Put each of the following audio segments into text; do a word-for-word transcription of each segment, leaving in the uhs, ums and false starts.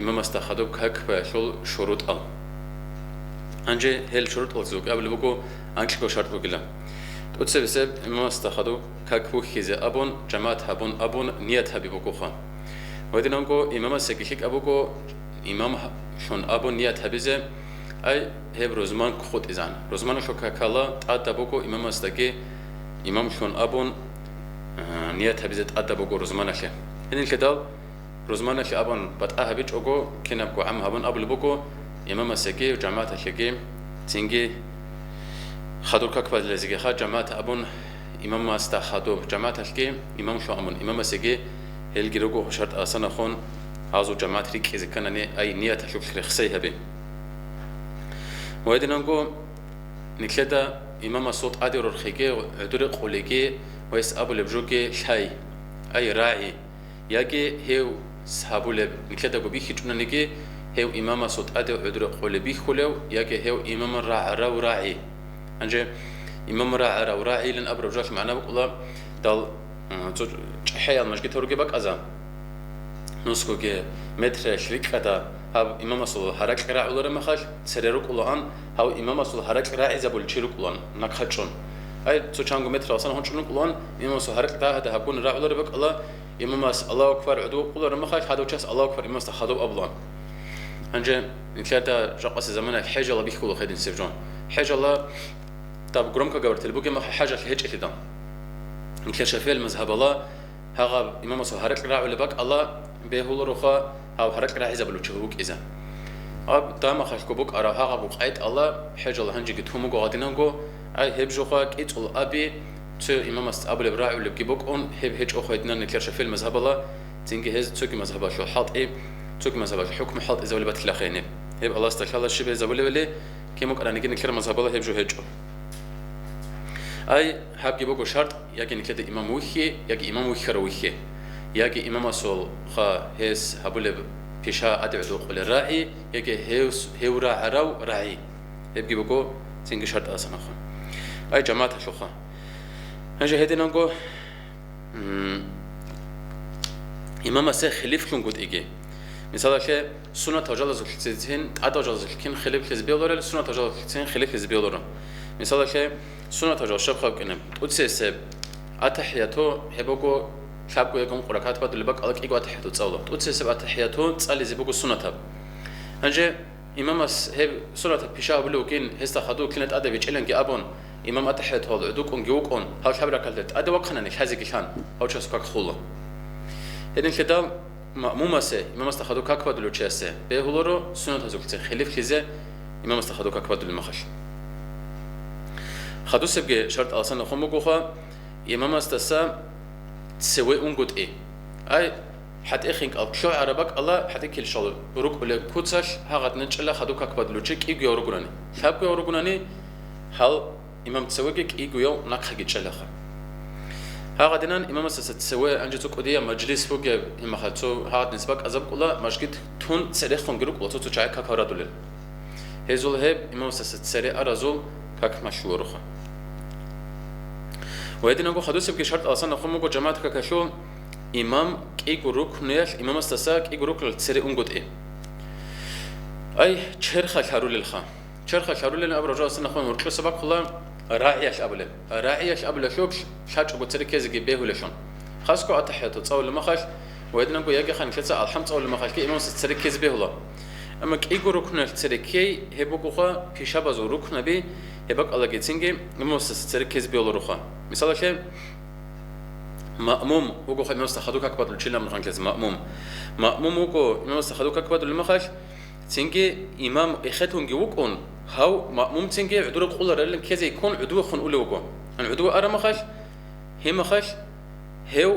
имамасда хадуб как баялъул шурутӀал. Гьанже гьел шурутӀалъул абулеб буго анкьго шартӀ бугила. ТӀоцебесеб имамасда хадуб как бухьизе абун, жамагӀат гьабун абун ният гьаби бугоха. Гьединанго имамасеги лъикӀаб буго имамлъун абун ният гьабизе, ай, гьеб рузман ккутӀизан. Рузманалъул какала тӀадаб буго имамасдаги имамлъун абун, а, ният гьабизе тӀадаб буго рузманалъе. Гьединлъидал рузманалъе абун батӀа гьабичӀого, кинабго гӀам гьабун абулеб буго, имамасеги жамагӀаталъеги цинги хадур как базлезегиха жамагӀат абун, имамасда хадуб жамагӀаталъги имамлъун абун, имамасеги гьелги руго шартӀ асанахун гьазул жамагӀат рикӀкӀизе кканани, ай, нияталъулъ рехсей гьаби. Ва гьединанго нилъеда имамасул тӀаде рорхиги, гӀодоре къулиги ва гьес абулеб жоги лъай, ай, рагӀи. Яги гьев с-, гьабулеб нилъедаго бихьичӀониги, гьев имамасул тӀаде гӀодоре къулеб бихьулев, яги гьев имамас рагӀарав рагӀи. Гьанже имамас рагӀарав рагӀилан абураб жоялъул магӀна букӀуна, дал, м, цо чӀахӀиял мажгитал ругеб бакӀазда, нусгоги метралъ рикӀкӀада гьаб имамасул гьаракь рагӀулареб мехалъ, цере рукӀулаан, гьав имамасул гьаракь рагӀизабулев чи рукӀулаан, нахъа чӀун. Ай, цо чанго метралъ асан гьунчӀун рукӀулаан, имамасул гьаракь дагьа-дагьаб гун рагӀулареб бакӀала, имамас Аллагьу акбар гӀодов къулареб мехалъ, гьадав час Аллагьу акбар имамасда хадуб абулаан. Гьанже нилъеда жакъасеб заманаялъ хӀежала бихьула гьединсеб жо. ХӀежала даб громкоговоритель бугеб мехалъ хӀежалъи гьечӀелъидал. Нилъер ШафигӀил мазгьабала гьагъаб имамасул гьаракь рагӀулеб бакӀала бегьулароха гьав гьаракь рагӀизабулев чи вукӀизе. Гьаб дагьаб мехалъго букӀараб гьагъаб къайтӀала хӀежала гьанжеги тун буго гьадинанго, ай, гьеб жоха кӀицӀул аби, цо имамас абулеб рагӀулебги букӀун, гьеб гьечӀо гьединан нилъер ШафигӀил мазгьабала, цинги гьез цоги мазгьабалъул хӀалтӀи, цоги мазгьабалъул хӀукму хӀалтӀизабулеб батила хениб. Гьеб Аллагьасда лъала щиб гьезабулебали, кин букӀараниги нилъер мазгьабала гьеб жо гьечӀо. Ай, гьабги буго шартӀ, яги нилъеда имам вихьи, яги имам вихьарав вихьи, яги имамасулха гьес гьабулеб пиша тӀаде гӀодов къулел рагӀи, яги гьев с-, гьев рагӀарав рагӀи. Гьебги буго цинги шартӀ асанахъа. Ай, жамагӀаталъулха. Гьанже гьединанго, м, имамасе хилифлъунгутӀиги. Мисалалъе, суннатал жалазулъцин, тӀадал жалазулъ кин хилифлъизе бегьуларел, суннатал жалазулъцин хилифлъизе бегьуларо. Мисалалъе, суннатал жал щиб хаб кӀинаб? ТӀоцебесеб атахӀияту, гьеб буго лъабго яги ункъо ракагӀат бадулеб бакӀала кӀиго атахӀияту цӀалула. ТӀоцебесеб атахӀияту цӀализе буго суннатаб. Гьанже имамас гьеб суннатаб пиша гьабулев вукӀин, гьесда хадув кина тӀаде бичӀчӀиланги абун, имам атахӀиятуялда гӀодов кӀунги вукӀун, гьав лъаб ракагӀаталда тӀаде вахъинани лъазеги лъан, гьав час как хула. Гьединлъидал маъмумасе, имамасда хадув как бадулев чиясе, бегьуларо суннатазулъцин хилифлъизе имамасда хадув как бадулеб мехалъ. Хадусебги шартӀ алсанахун бугоха, имамасдаса цеве унгутӀи. Ай, хӀатӀихъинкӀал лъугӀараб бакӀала хӀатӀикилщал рукӀулеб куцалъ гьагъадинан чӀела хадув как бадулев чи кӀигояв ругунани. Лъабгояв ругунани, гьал имам цевеги кӀигояв нахъаги чӀелаха. Гьагъадинан имамасдаса цеве гьанже цо кӀудияб мажлис бугеб, имахъа цо гьагъадинас бакӀазаб кӀула, мажгит тун церехунги рукӀула цо-цо чагӀи как гьарадулел. Гьезул гьеб имамасдаса цере аразул как малъулароха. Ва гьединанго хадусебги шартӀ алсанахун буго жамагӀат какалъул имам кӀиго рукнуялъ, имамасдаса кӀиго рукнуялъ цере унгутӀи. Ай, черхалъ гьарулелха. Черхалъ гьарулел абураб жо алсанахун гьоркьоса бахъула рагӀиялъ абулеб. РагӀиялъ абулелъул лъачӀого цере ккезеги бегьулелъул. Хасго атахӀияту цӀалулеб мехалъ, ва гьединанго ягихъан лъеца алхӀам цӀалулеб мехалъги имамасдаса цере ккезе бегьула. Амма кӀиго рукнуялъ цере ккей, гьеб бугоха пишабазул рукнаби, гьеб бакӀалагицинги имамасдаса цере ккезе бегьулароха. Мисалалъе, маъмум вугоха имамасда хадув как бадулев чи, ламрухъан ккезе маъмум. Маъмум вуго имамасда хадув как бадулеб мехалъ, цинги имам эхетунги вукӀун, гьав маъмумцинги гӀодоре къуларалин ккезе ккун гӀодовехун улев вуго. Ан гӀодове араб мехалъ, гьеб мехалъ гьев,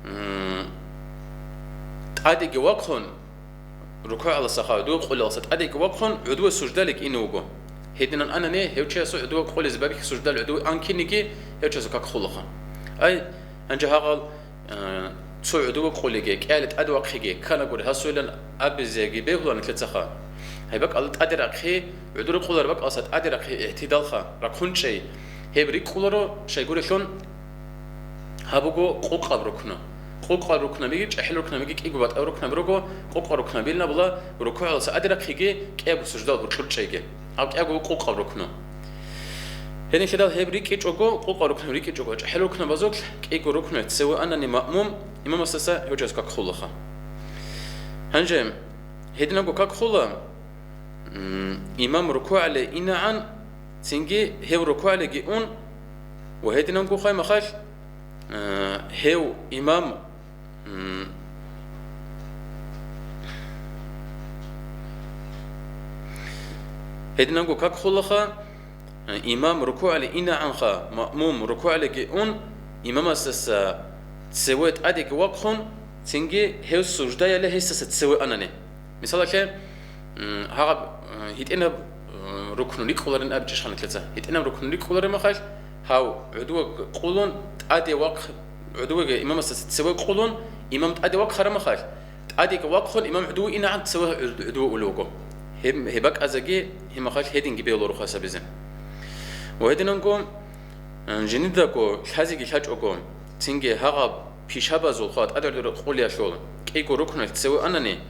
м, тӀадеги вахъун, рукугӀаласаха гӀодове къулеласа тӀадеги вахъун, гӀодове суждалиги ине вуго. Гьединан анани, гьев чиясул гӀодове къулезе бабихьи суждал гӀодове анкиниги, гьев чиясул как хулаха. Ай, гьанже гьагъал, э, цо гӀодове къулеги, кӀияле тӀаде вахъиги кканагури гьасуйлан абизеги бегьулаан нилъецаха. Гьеб бакӀалда тӀаде рахъи, гӀодоре къулареб бакӀалдаса тӀаде рахъи игӀтидалха, рахъун чӀей. Гьеб рикӀкӀуларо, щайгурелъул, гьаб буго къокъаб рукну. Къукъа рукнабиги, чӀахӀил рукнабиги, кӀиго батӀа рукнаб руго, къукъа рукнабилин абула, рукугӀалдаса тӀаде рахъиги, кӀиябго суждал гьоркьор чӀейги. Гьаб кӀиябго къукъаб рукну. Гьединлъидал гьеб рикӀкӀичӀого, къукъа рукнаб рикӀкӀичӀого, чӀахӀил рукнабазулъ кӀиго рукну цеве анани маъмум, имамасдаса гьев чияс как хулаха. Гьанже, гьединабго как хула, м, имам рукугӀале инагӀан, цинги гьев рукугӀалеги ун, ва гьединабго хай махалъ, э, гьев имам, м, гьединабго как хулаха, имам рукугӀале инагӀанха, маъмум рукугӀалеги ун, имамасдаса цеве тӀадеги вахъун, цинги гьев суждаяле гьесдаса цеве анани. Мисалалъе, м, гьагъаб, м, гьитӀинаб, м, рукну рикӀкӀуларин абичӀищ ханлъица. ГьитӀинаб рукну рикӀкӀуларин махалъ, гьав гӀодове къулун, тӀаде вахъ-, гӀодовеги имамасдаса цеве къулун, имам тӀаде вахъараб махалъ, тӀадеги вахъун, имам гӀодове инагӀан цеве гӀуд-, гӀодове улев вуго. Гьеб-, гьеб бакӀазеги гьеб махалъ гьединги бегьуларо хасабизе. Ва гьединанго, м, жиндирго лъазеги лъачӀого, цинги гьагъаб пишабазул хъа тӀадегӀур къулиялъул кӀиго рукналъ цеве анани,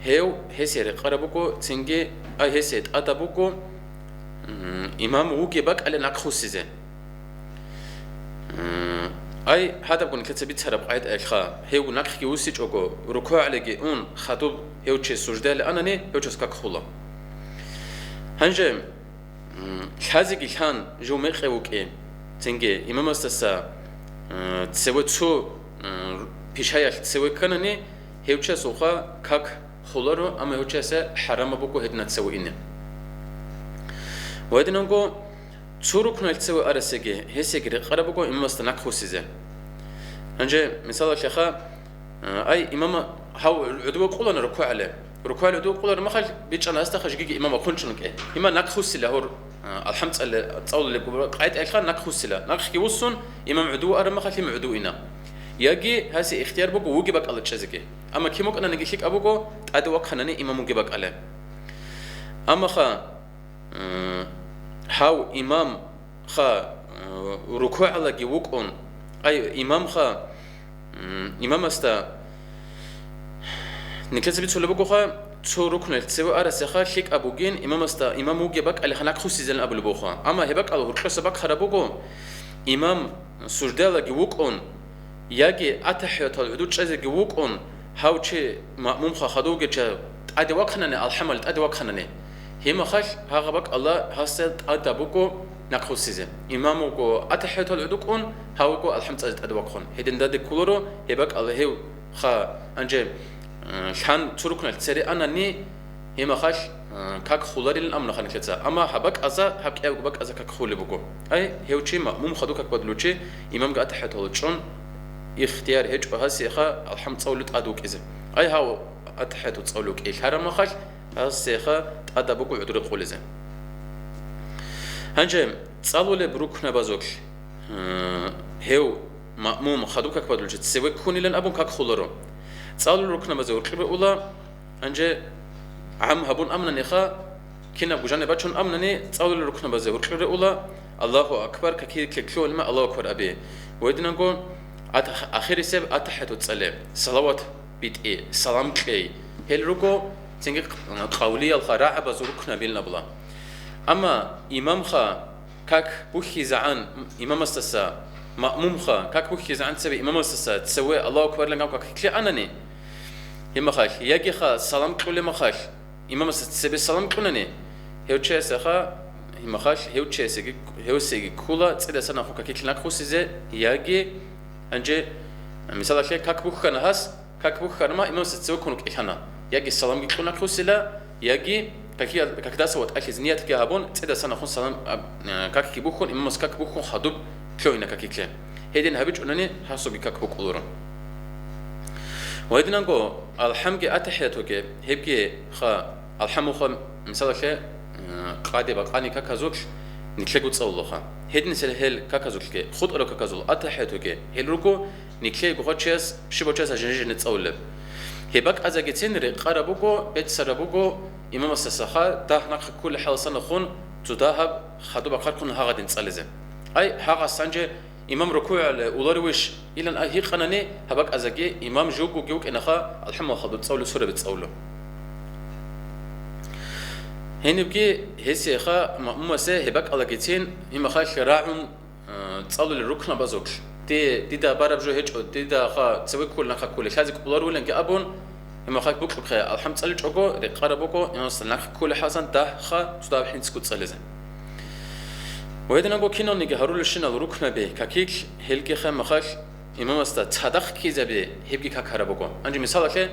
гьев гьесие рекъараб буго, цинги, ай, гьесие тӀадаб буго, м, имам вугеб бакӀалде нахъ вуссизе. М, ай, гьадабго нилъеца бицараб къагӀидаялъха, гьев нахъги вуссичӀого, рукугӀалеги ун, хадуб гьев чи суждаяле анани, гьев чияс как хула. Гьанже, м, лъазеги лъан жив мекъи вукӀи, цинги имамасдаса, м, цеве цо, м, пишаялъ цеве кканани, гьев чиясулха как хуларо, амма гьев чиясе хӀарамаб буго гьедина цеве ине. Ва гьединанго цо рукналъ цеве арасеги, гьесеги рекъараб буго имамасда нахъ вуссизе. Гьанже, мисалалъеха, Ай, имама гьав гӀодове къулана рукугӀале. РукугӀале гӀодове къулараб махалъ бичӀчӀана гьасда хъа жеги имам вахъун чӀун вукӀин. Имам нахъ вуссила гьор, а, алхӀам цӀале-, цӀалулеб къагӀидаялъха нахъ вуссила. Нахъги вуссун, имам гӀодове араб махалъ имам гӀодове ина. Яги гьасие ихтияр буго вугеб бакӀалде чӀезеги. Амма кин вукӀананиги лъикӀаб буго, тӀаде вахъанани имам вугеб бакӀалде. Амма хъа, М, гьав имамха, м, рукугӀалаги вукӀун, ай, имамха, м, имамасда, нилъеца бицулеб бугоха, цо рукналъ цеве арасеха лъикӀаб бугин, имамасда, имам вугеб бакӀалдеха нахъ вуссизелин абулеб бугоха. Амма гьеб бакӀал гьоркьоса бахъараб буго, имам суждаялдаги вукӀун, яги АтахӀиятал гӀодов чӀезеги вукӀун, гьав чи маъмумха хадув вугев чи тӀаде вахъанани, алхӀамалде тӀаде вахъанани, гьеб махалъ гьагъаб бакӀалда гьасда тӀадаб буго нахъ вуссизе. Имам вуго АтахӀиятал гӀодов вукӀун, гьав вуго алхӀам цӀализе тӀаде вахъун. Гьединдаде кколаро, гьеб бакӀалда гьев ха, гьанже, э, лъан цо рукналъ цере анани, гьеб махалъ, э, как хуларилан абуна ха нилъеца. Амма гьаб бакӀазда, гьаб кӀиябго бакӀазда как хулеб буго. Ай, гьев чи, маъмум хадув как бадулев чи, имамги АтахӀиятал чӀун, ихтияр гьечӀо гьасиеха алхӀам цӀалулев тӀаде вукӀизе. Ай, гьав АтахӀиятал цӀалулев вукӀин лъараб махалъ, гьасиеха тӀадаб буго гӀодове къулизе. Гьанже цӀалулеб рукнабазулъ, э, гьев маъмум хадув как бадулев чи цеве ккунилан абун как хуларо. ЦӀалулел рукнабазе гьоркьоре ула, гьанже гӀам гьабун амнаниха, кинабго жаниб бачун амнани, цӀалулел рукнабазе гьоркьоре ула, Аллагьу акбар, какилъе кколеб мехалъ Аллагьу акбар аби. Ва гьединанго ат-, ахирисеб АтахӀиятал цӀале, салават битӀи, салам кьей. Гьел руго цинги къ-, къавлиялха, рагӀабазул рукнабилан абула. Амма имамха как бухьизегӀан имамасдаса, маъмумха как бухьизегӀан цебе имамасдаса цеве Аллагьу акбарлъун какилъе анани, гьеб махалъ, ягиха салам кьолеб махалъ, имамасдаса цебе салам кьунани, гьев чиясеха, гьеб махалъ, гьев чиясеги, гьевсеги ккола цӀидасан нахъе какилъе нахъ вуссизе, яги, гьанже, мисалалъе, как бухьана гьас, как бухьарма, имамасда цеве ккун кӀелъана. Яги саламги кьун нахъ вуссила, яги каки-, какдаса ватӀалъизе ниятги гьабун, цӀидасан нахъун салам, а, а, какги бухьун, имамас как бухьун хадуб лъугьина какилъе. Гьедин гьабичӀунани гьасулги как букӀуларо. Ва гьединанго алхӀамги АтахӀиятуги, гьебги ха, алхӀамуха, мисалалъе, а, къаде бакъани каказулъ нилъего цӀалулаха. Гьединсел гьел каказулъги, хутӀарал каказул АтахӀиятуги, гьел руго, Нилъее гьев чияс, щибав чияс жине-жине цӀалулеб. Гьеб бакӀазегицин рекъараб буго, беццараб буго, имамасдасаха дагь нахъе кколеб хӀаласанахун цо дагьаб хадуб ахъархъун гьагъадин цӀализе. Ай, гьагъас гьанже имам рукугӀале уларивищ? Илан а гьикъанани, гьаб бакӀазаги имам живгоги вукӀинаха, алхӀамал хадуб цӀалулев, сураби цӀалулев. Гьенибги гьесиеха маъмумасе гьеб бакӀалагицин, имахалъ рагӀун, а, цӀалулел рукнабазулъ. Ди-, дида бараб жо гьечӀо, дида ха цеве кколин, нахъа кколин, лъазе кӀоларулинги абун, имахалъ букьухъе алхӀам цӀаличӀого, рекъараб буго, имамасда нахъе кколеб хӀасан дагьха цо дагьаб хӀинцго цӀализе. Ва гьединанго киналниги гьарулелщинал рукнаби какилъ, гьелги хъемахалъ имамасда цадахъ ккезаби гьебги как гьараб буго. Гьанже мисалалъе,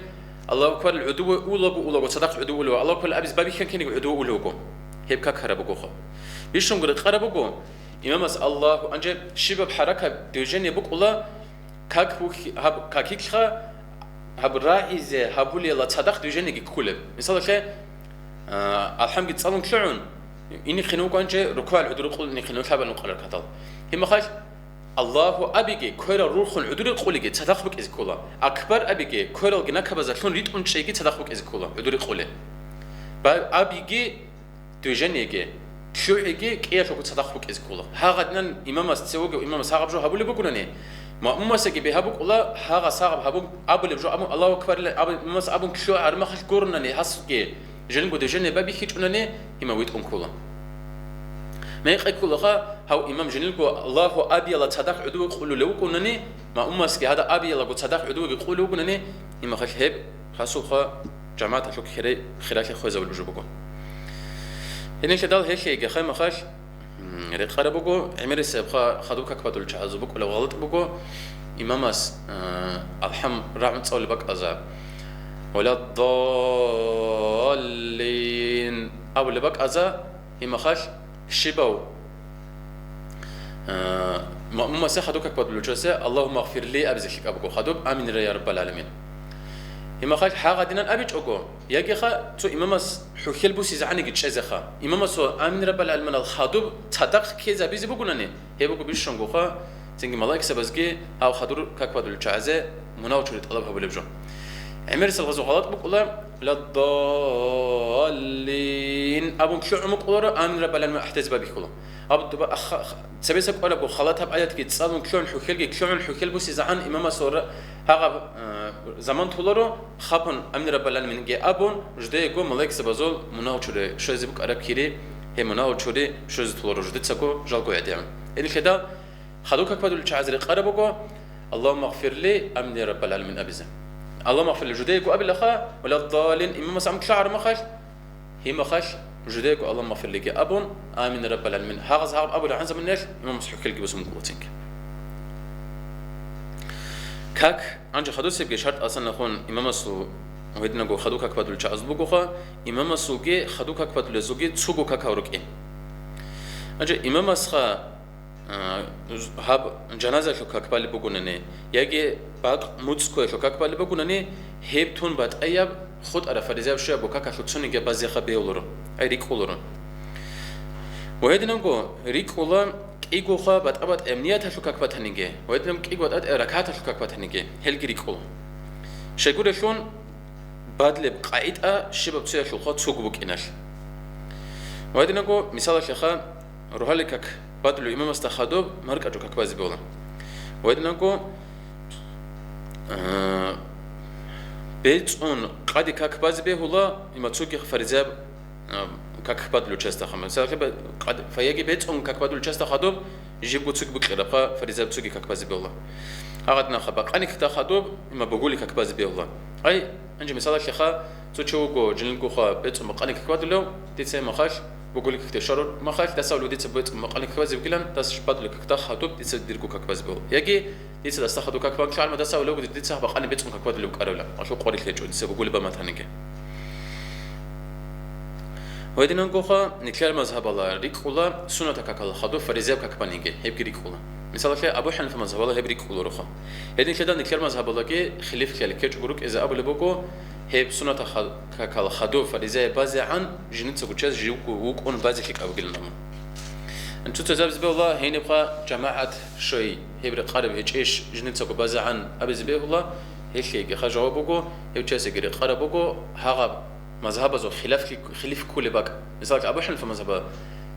Аллагьу акбарил гӀодове улаго-улаго цадахъ гӀодове улев, Аллагьу акбарил абизе байбихьан киниги гӀодове улев вуго. Гьеб как гьараб бугоха. Бищунго рекъараб буго, имамас Аллагьу, гьанже щибаб хӀаракат, движение букӀула, как вухь-, гьаб какилъха, гьаб рагӀизе гьабулела цадахъ движениеги кколеб. Мисалалъе, а, алхӀамги цӀалун лъугӀун, инихъин вукӀанчӀе рукугӀал гӀодов рекъулин, инихъин лъабал нукъарал катал. Гьеб мехалъ Аллагьу абиги, кверал рурхун гӀодов рекъулиги цадахъ букӀизе ккола. Акбар абиги, квералги накабазда лъун ритӀун чӀейги цадахъ букӀизе ккола гӀодов рекъули. Ба-, абиги, движениеги, лъугӀиги кӀиялъухъ цадахъ букӀизе ккола. Гьагъадинан имамас, цевеги имамас гьагъаб жо гьабулеб бугунани, маъмумасаги бигьа букӀула, гьагъас гьагъаб гьабун, абулеб жо абун, Аллагьу акбарила абун, имамас абун лъугӀа гьармахалъ гурунани, гьасги жинго движение байбихьичӀунани, имам витӀун ккола. Мекъи кколаха, гьав имам жинилго Аллагьу абияла цадахъ гӀодове къулулев вукӀунани, маъмумасги гьада абиялаго цадахъ гӀодовеги къулев вугунани, имахалъ гьеб хасулха жамагӀаталъул хире-, хиралъе хвезабулеб жо буго. Гьенилъидал гьелъиеги хъаймахалъ, м, рекъараб буго, гӀемерисеб ха-, хадуб как бадулел чагӀазул букӀулеб гъалатӀ буго, имамас, а, алхӀам рагӀун цӀалулеб бакӀаза, «Валаддаллин» абулеб бакӀаза, гьимахалъ щибав, а, маъмумасе хадуб как бадулев часе, «Аллагьумма гъфирли» абизе лъикӀаб буго хадуб, «Аминра, я Раббал гӀаламин». Гьимахалъ гьагъадинан абичӀого, ягиха цо имамас хӀухьел бусизегӀаниги чӀезеха. Имамасул «Амин, Раббал гӀаламин»ал хадуб цадахъ ккезабизе бугунани, гьеб буго бищунгоха, цинги малаикзабазги гьав хадуб как бадулел чагӀазе мунагьал чури тӀалаб гьабулеб жо. ГӀемерисел гъазу гъалатӀ букӀула, «Ладдаллин» абун лъугӀун букӀуларо, «Амин, Раббал гӀаламин» ахӀдезе байбихьула. Аб-, дуба-, ах-, ах-, цебеса кӀварабго халатаб аятги цӀалун лъугӀун, хӀухьелги лъугӀун, хӀухьел бусизегӀан имамасул ра-, гьагъаб, а, заман толаро, хапун «Амин, Раббал гӀаламин»ги абун, жидеего малаикзабазул мунагьал чури щвезе букӀараб кири, гьеб мунагьал чури щвезе толаро жидецаго жалго гӀедегӀан. Гьединлъидал хадуб как бадулел чагӀазе рекъараб буго, «Аллагьумма гъфирли, амин, я Раббал гӀаламин» абизе. «Аллагьумма гъфирли» жидеего абилаха, «Валаддаллин» имамас абун лъугӀараб мехалъ, гьимахалъ жидеего «Аллагьумма гъфирлиги» абун, «Амин, Раббал гӀаламин». Гьагъаз гьагъаб абулеб гӀан заманаялъ имамас хӀухьелги бусун букӀула цинги. Как, гьанже хадусебги шартӀ асанахун имамасул, гьединаго хадуб как бадулел чагӀазул бугоха, имамасулги хадуб как бадулезулги цого какал рукӀин. Гьанже имамасха А, гьаб жаназалъул как балеб бугунани, яги бакъ муцӀ ккоялъул как балеб бугунани, гьеб тун батӀаяб, хутӀараб фаризаяб щуябго какалъул цониги базеха бегьуларо, ай рикӀкӀуларо. Ва гьединанго рикӀкӀула кӀигоха батӀа-батӀаяб нияталъул как батаниги, ва гьединанго кӀиго батӀа-батӀаяб ракагӀаталъул как батаниги, гьелги рикӀкӀула. Щайгурелъул, бадлеб къагӀида щибаб цоялъулха цого букӀиналъ. Ва гьединанго, мисалалъеха, рогьалил как бадулев имамасда хадуб маркӀачӀул как базе бегьула. Ва гьединанго, а, бецӀун къаде как базе бегьула, има цоги фаризаяб, а, как бадулев чиясда хадуб. Мисалалъе, бе-, къад-, фаяги бецӀун как бадулев чиясда хадуб, жибго цоги букӀарабха, фаризаяб цоги как базе бегьула. Гьагъадинаха бакъани какда хадуб, има бугули как базе бегьула. Ай, гьанже мисалалъеха, цо чи вуго, жиндиргоха бецӀун бакъани как бадулев, дица имахалъ бугули какде щвараб мехалъ, даса авлу дица бецӀун бакъани как базе бугилан, дас бадули какда хадуб, дица дирго как базе бегьула. Яги дица дасда хадуб как бан ккарма, даса авлу дица бакъани бецӀун как бадулев кӀарабила, алъул къварилъ гьечӀо, дица бугули баматаниги. Гьединангоха, нилъер мазгьабала рикӀкӀула суннатаб какал хадуб фаризаяб как баниги, гьебги рикӀкӀула. Мисалалъе, Абу ХӀанифа мазгьабала гьеб рикӀкӀулароха. Гьединлъидал нилъер мазгьабалаги хилифлъиялъ ккечӀого рукӀизе абулеб буго, гьеб суннатаб ха-, какал хадуб фаризаяб базегӀан жинцаго чияс живго вукӀун базе лъикӀаб бугилан абун. Анцуца забизе бегьула, гьенибха жамагӀат щвей, гьеб рекъараб гьечӀищ жинцаго базегӀан абизе бегьула, гьелъиеги ха жаваб буго, гьев чиясеги рекъараб буго, гьагъаб мазгьабазул хилафлъи-, хилиф кколеб бакӀ. Мисалги, Абу ХӀанифа мазгьаба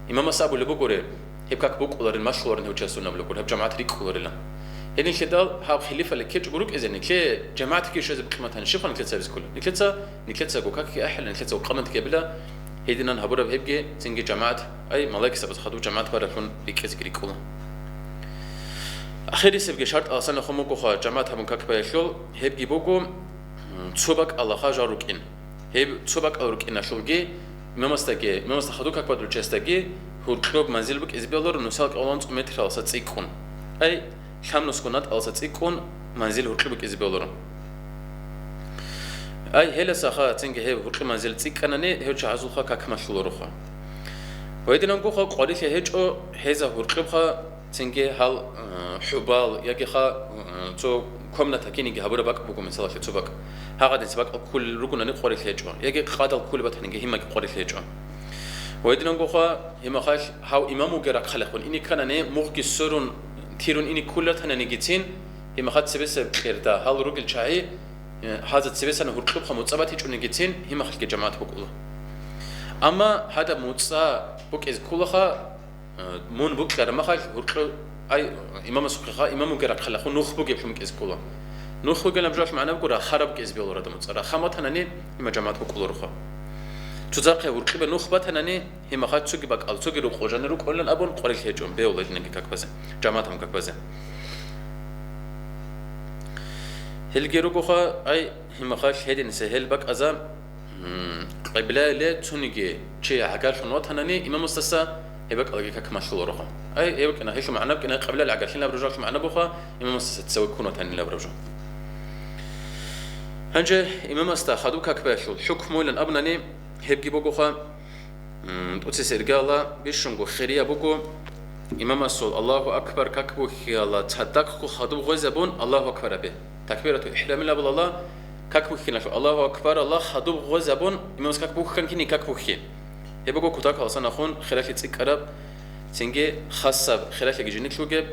имамас абулеб бугоре, Гьеб как букӀуларин, малъуларин гьев чиясул абулеб гуро, гьеб жамагӀат рикӀкӀуларилан. Гьединлъидал гьаб хилифалъе ккечӀого рукӀизе, нилъее жамагӀатги щвезе букӀине батани, щибха нилъеца гьабизе ккола? Нилъеца, нилъецаго какги ахӀила, нилъецаго къаматги гьабила. Гьединан гьабураб гьебги цинги жамагӀат, ай, малаикзабаз хадуб жамагӀат бараблъун рикӀкӀезеги рикӀкӀула. Ахирисебги шартӀаласан ахун бугоха жамагӀат гьабун как баялъул, гьебги буго, м, цо бакӀалаха жал рукӀин. Гьеб цо бакӀал рукӀиналъулги, имамасдаги, имамасда хадуб как бадулчиясдаги гьуркьуб манзил букӀизе бегьуларо, нусал кӀалон цӀу метраласа цӀикӀкӀун. Ай, лъабнусго натӀаласа цӀикӀкӀун манзил гьуркьи букӀизе бегьуларо. Ай, гьеласаха цинги гьеб гьуркьи манзил цӀикӀкӀанани, гьев чагӀазулха как малъулароха. Гьединангоха къварилъи гьечӀо, гьеза гьуркьибха, цинги гьал, э, хӀубал, ягиха, э, цо комната киниги гьабураб бакӀ буго, мисалалъе, цо бакӀ. Гьагъадинс бакӀал кколел ругонани къварилъи гьечӀо, яги къадал кколеб батаниги гьимаги къварилъи гьечӀо. Гьединангоха, гьимахалъ гьав имам вугел рахъалъехун ине кканани, мугъги сорун, тирун ине кколел ратананигицин, гьимахалъ цебесеб кьерда гьал ругел чагӀи, э, гьаза цебесана гьуркьубха муцӀа батичӀунигицин, гьимахалъги жамагӀат букӀула. Амма гьадаб муцӀа букӀизе кколаха, Э, мун букӀараб махалъ гьуркьу, ай, имамасухъеха, имам вугел рахъалъехун нух бугеблъун букӀизе ккола. Нух бугилан жал магӀна буго, рахараб букӀизе бегьуларо гьадаб муцӀа. Рахъа батанани, гьимал жамагӀат букӀулароха. Цоцахъе гьуркьибе нух батанани, гьимахалъ цоги бакӀал, цоги рукъо жанир рукӀунилан абун къварилъи гьечӀо, бегьула гьединанги как базе, жамагӀатан как базе. Гьелги ругоха, ай, гьимахалъ гьединлъи гьел бакӀаза, М, къиблаялде цониги чи гӀагарлъун ватанани, имамасдаса гьеб бакӀалги как малъулароха. Ай, гьеб букӀина, гьелъул магӀна букӀина, къиблаялде гӀагарлъилаб ружалъул магӀна буха, имамасдаса цеве ккун ватанилаб ружал. Гьанже имамасда хадуб как баялъул хӀукмуйилан абунани, гьебги бугоха, м, тӀоцесеб иргаялда бищунго хирияб буго, имамасул Аллагьу акбар как бухьиялда цадахъго хадуб гъозабун Аллагьу акбар абе. Такбирату ихӀрамил абулалда, как бухьиналъул Аллагьу акбаралда хадуб гъозабун, имамас как бухьан кини как бухьи. Гьеб буго кутакаласан ахун хиралъи цӀикӀкӀараб, цинги хасаб хиралъиги жиндилъ бугеб,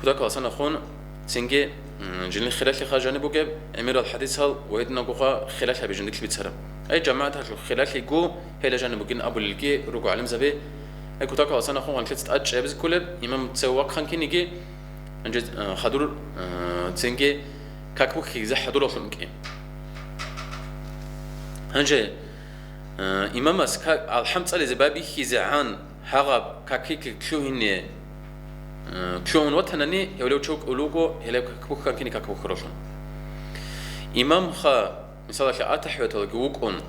кутакаласан ахун цинги, м, жиндилъ хиралъиха жаниб бугеб, гӀемерал хӀадисал ва гьединагоха хиралъаби жиндилъ бицараб. Ай, жамагӀаталъул хиралъиго гьела жаниб бугин абулелги руго гӀалимзаби. Ай, кутакаласан ахун гъанлъица тӀад чӀебизе кколеб, имам цев вахъан киниги, Гьанже, э, хадур, э, цинги как бухьизе хадураллъун кӀи. Гьанже, э, имамас ка-, алхӀам цӀализе байбихьизегӀан гьагъаб какилъ лъугьине, э, лъугьун ватанани, гьевлев чи вукӀулего, гьелев как бухьан кини как бухьараллъун. Имамха Мисалалъе, атахӀияталги вукӀун,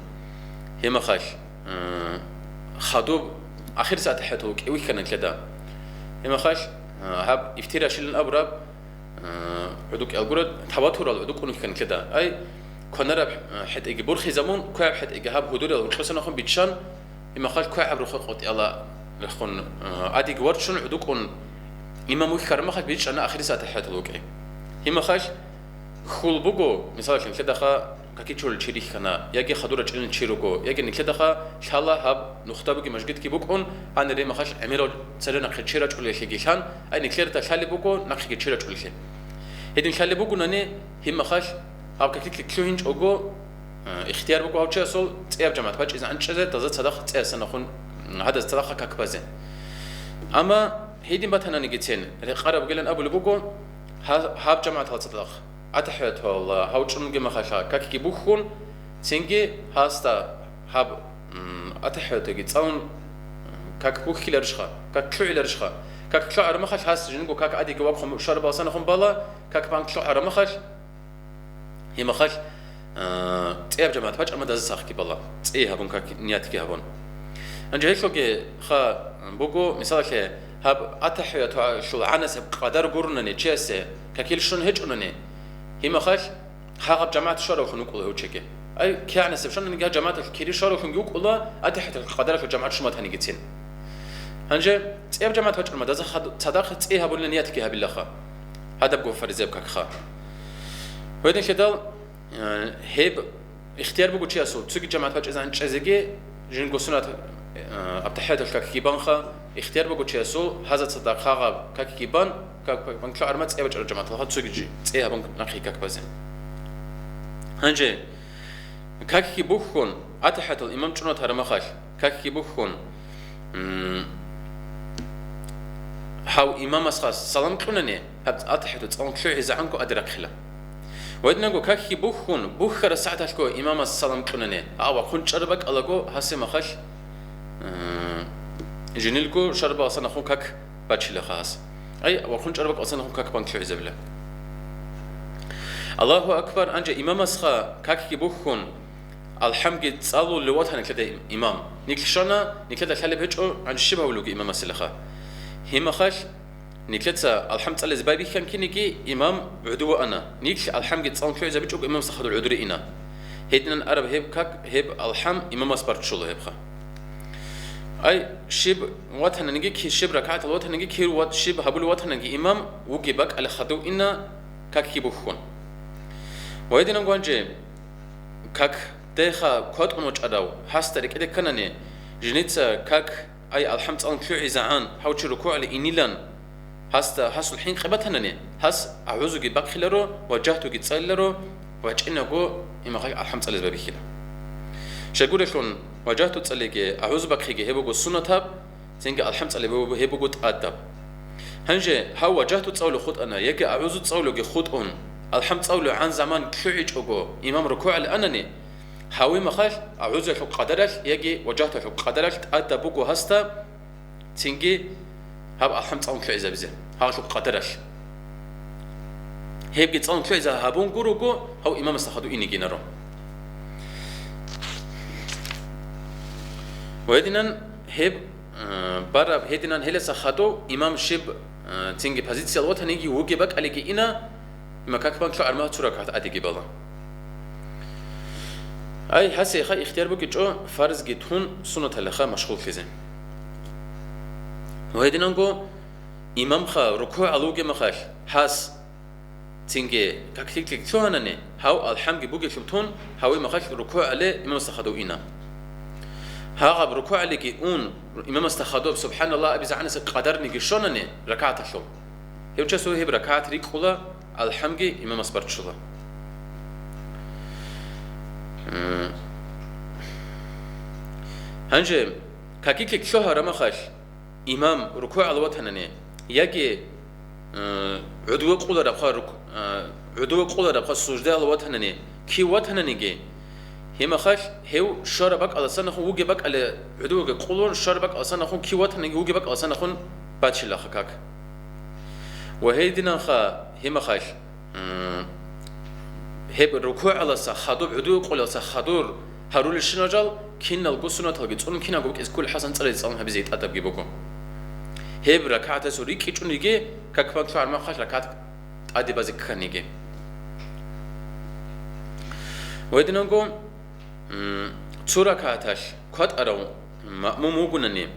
гьемахалъ, э, хадуб ахирисеб атахӀиятал вукӀи вихьана нилъеда. Гьемахалъ, э, гьаб ифтирашилан абураб, э, гӀуду кӀиялгура таватурал гӀуду кӀун вихьана нилъеда. Ай, кванараб, э, хӀетӀеги бурхизабун, квегӀаб хӀетӀеги гьаб гьудуриял гьоркьосанахун биччан, гьемахалъ квегӀаб рухъа къотӀиялда рехун, э, адиги варчун гӀуду кӀун имам вихьараб махалъ бичӀчӀана ахирисеб атахӀиятал вукӀи. Гьемахалъ хьул буго, мисалалъе, нилъедаха какичулел чи рихьана, яги хадур рачӀунел чи руго, яги нилъедаха лъала гьаб нухда бугеб мажгитги букӀун, гьанир гьемахалъ гӀемерал цере нахъе чи рачӀулеллъиги лъан, ай, нилъеда лъалеб буго нахъеги чи рачӀулеллъи. Гьедин лъалеб бугунани, гьебмахалъ гьаб какилъ лъугьинчӀого, э, ихтияр буго гьав чиясул цӀияб жамагӀат бачӀизе гӀанчӀезе, дазда цадахъ цӀеясанахун, м, гьадаз цадахъ как базе. Амма гьедин батананигицин, рекъараб бугилан абулеб буго, гьа-, гьаб жамагӀатал цадахъ АтахӀияталла гьав чӀунги махалъа какги бухьун, цинги гьасда гьаб, м, атахӀиятги цӀалун как бухьиларищха, как лъугӀиларищха, как лъугӀараб махалъ гьас жинго как адиги вахъун шараб алсанахун бала, как банк лъугӀараб махалъ, гьебмахалъ, а, цӀияб жамагӀат бачӀарма даза цадахъги бала, цӀи гьабун как ниятги гьабун. Гьанже гьелъулги ха буго, мисалалъе, гьаб атахӀияталъул гӀанасеб къадар гурунани чиясе какил щун гьечӀунани, гьимахалъ гьагъаб жамагӀат щваравлъун вукӀула гьев чеги. Ай, кигӀанасеб щвананиги гьаб жамагӀаталъ кири щваравлъунги вукӀула, атахӀияталъул къадаралъул жамагӀат щун батанигицин. Гьанже цӀияб жамагӀат бачӀарма даза хад-, цадахъ цӀи гьабулел ниятги гьабилаха. Гьадабго фаризаяб какха. Гьединлъидал, Э, гьеб ихтияр буго чиясул цоги жамагӀат бачӀизан чӀезеги, жинго сунат, э, абтахӀиятал какги банха, ихтияр буго чиясул гьаза цадахъ гьагъаб какги бан, как, как, банкла арма цӀе бачӀараб жамагӀаталха цоги жи-, цӀе гьабун нахъе как базе. Гьанже, какги бухьун, атахӀиятал имам чӀунатараб махалъ, какги бухьун, м, Гьав имамасха салам кьунани, гьаб АтахӀияту цӀалун лъугӀизегӀанго аде рахъила. Ва гьединанго какги бухьун, бухьараб сагӀаталъго имамас салам кьунани, а вахъун чӀараб бакӀалаго гьасе махалъ, э, жинилго шарбаласан нахун как бачилаха гьас. Ай, вахъун чӀараб бакӀаласан нахун как бан лъугӀизабила. Аллагьу акбар, анжа имамасха какги бухьун, АлхӀамги цӀалулев ватана нилъеда имам. Нилъ щвана, нилъеда лъалеб гьечӀо, гьанже щиб гьавулев вуго имамасилаха. Гьимахалъ, нилъеца АлхӀам цӀализе байбихьан киниги, имам гӀодов ваана. Нилъ АлхӀамги цӀалун лъугӀизабичӀого имамасда хадур гӀодоре ина. Гьединан араб гьеб как, гьеб АлхӀам имамас барччула гьебха. Ай, щиб ватананиги, ки-, щиб ракагӀатал ватананиги, кир ват-, щиб гьабулев ватананиги имам вугеб бакӀалда хадув ина, какги бухьун. Ва гьединанго гьанже, как дехъа кватӀун вачӀарав, гьасда рекӀеде кканани, жинца как, ай, АлхӀам цӀалун лъугӀизегӀан, гьав чи рукугӀалде инилан, гьасда гьасул хӀинкъи батанани, гьас агӀузуги бахъиларо, важагьтуги цӀалиларо, вачӀинаго имахъе АлхӀам цӀализе байбихьила. Щайгурелъул важагьту цӀалиги, агӀузу бахъиги гьеб буго суннатаб, цинги АлхӀам цӀалиги гьеб буго тӀадаб. Гьанже гьав важагьту цӀалулев хутӀана яги агӀузу цӀалулевги хутӀун, АлхӀам цӀалулев гӀан заман лъугӀичӀого имам рукугӀалде анани, гьавимахалъ агӀузуялъул къадаралъ яги важагьтуялъул къадаралъ тӀадаб буго гьасда, цинги гьаб АлхӀам цӀалун лъугӀизабизе, гьалъул къадаралъ. Гьебги цӀалун лъугӀизе гьабун гурого, гьав имамасда хадув инигинаро. Ва гьединан гьеб, э, бараб, гьединан гьелдаса хадув имам щиб, э, цинги позициял ватаниги вугеб бакӀалиги ина, имам как бан лъугӀараб мехалъ цо ракагӀат тӀадеги бала. Ай, гьасиеха ихтияр букӀичӀо фарзги тун суннаталиха машгъуллъизе. Ва гьединанго имамха рукугӀалде вугеб мехалъ гьас цинги как лъикӀлъи лъугьанани, гьав АлхӀамги бугелъул тун, гьавимахалъ рукугӀалде имамасда хадув ина. Гьагъаб рукугӀалдеги ун, имамасда хадуб субхӀаналлагь абизегӀанасе къадарниги щванани ракагӀаталъул, гьев часул гьеб ракагӀат рикӀкӀула, АлхӀамги имамас барччула. М. Гьанже какилъи лъугьараб мехалъ имам рукугӀалде ватанани, яги, э, гӀодове къуларабха рук-, э, гӀодове къуларабха суждаялде ватанани, кив ватананиги, гьимахалъ гьев щвараб бакӀалдасанахун вугеб бакӀалде гӀодовеги къулун, щвараб бакӀалдасанахун кив ватананиги вугеб бакӀалдасанахун бачилаха как. Ва гьединанха гьимахалъ, м, гьеб рукугӀалдаса хадуб, гӀодове къулелдаса хадур гьарулелщинал жал, киналго суннаталги цӀун, киналго букӀине кколел хӀасан цӀализе цӀалун гьабизе тӀадабги буго. Гьеб ракагӀатасул рикӀкӀичӀониги, как бан лъугӀараб мехалъ ракагӀат тӀаде базе кканиги. Ва гьединанго, м, цо ракагӀаталъ кватӀарав маъмум вугонани,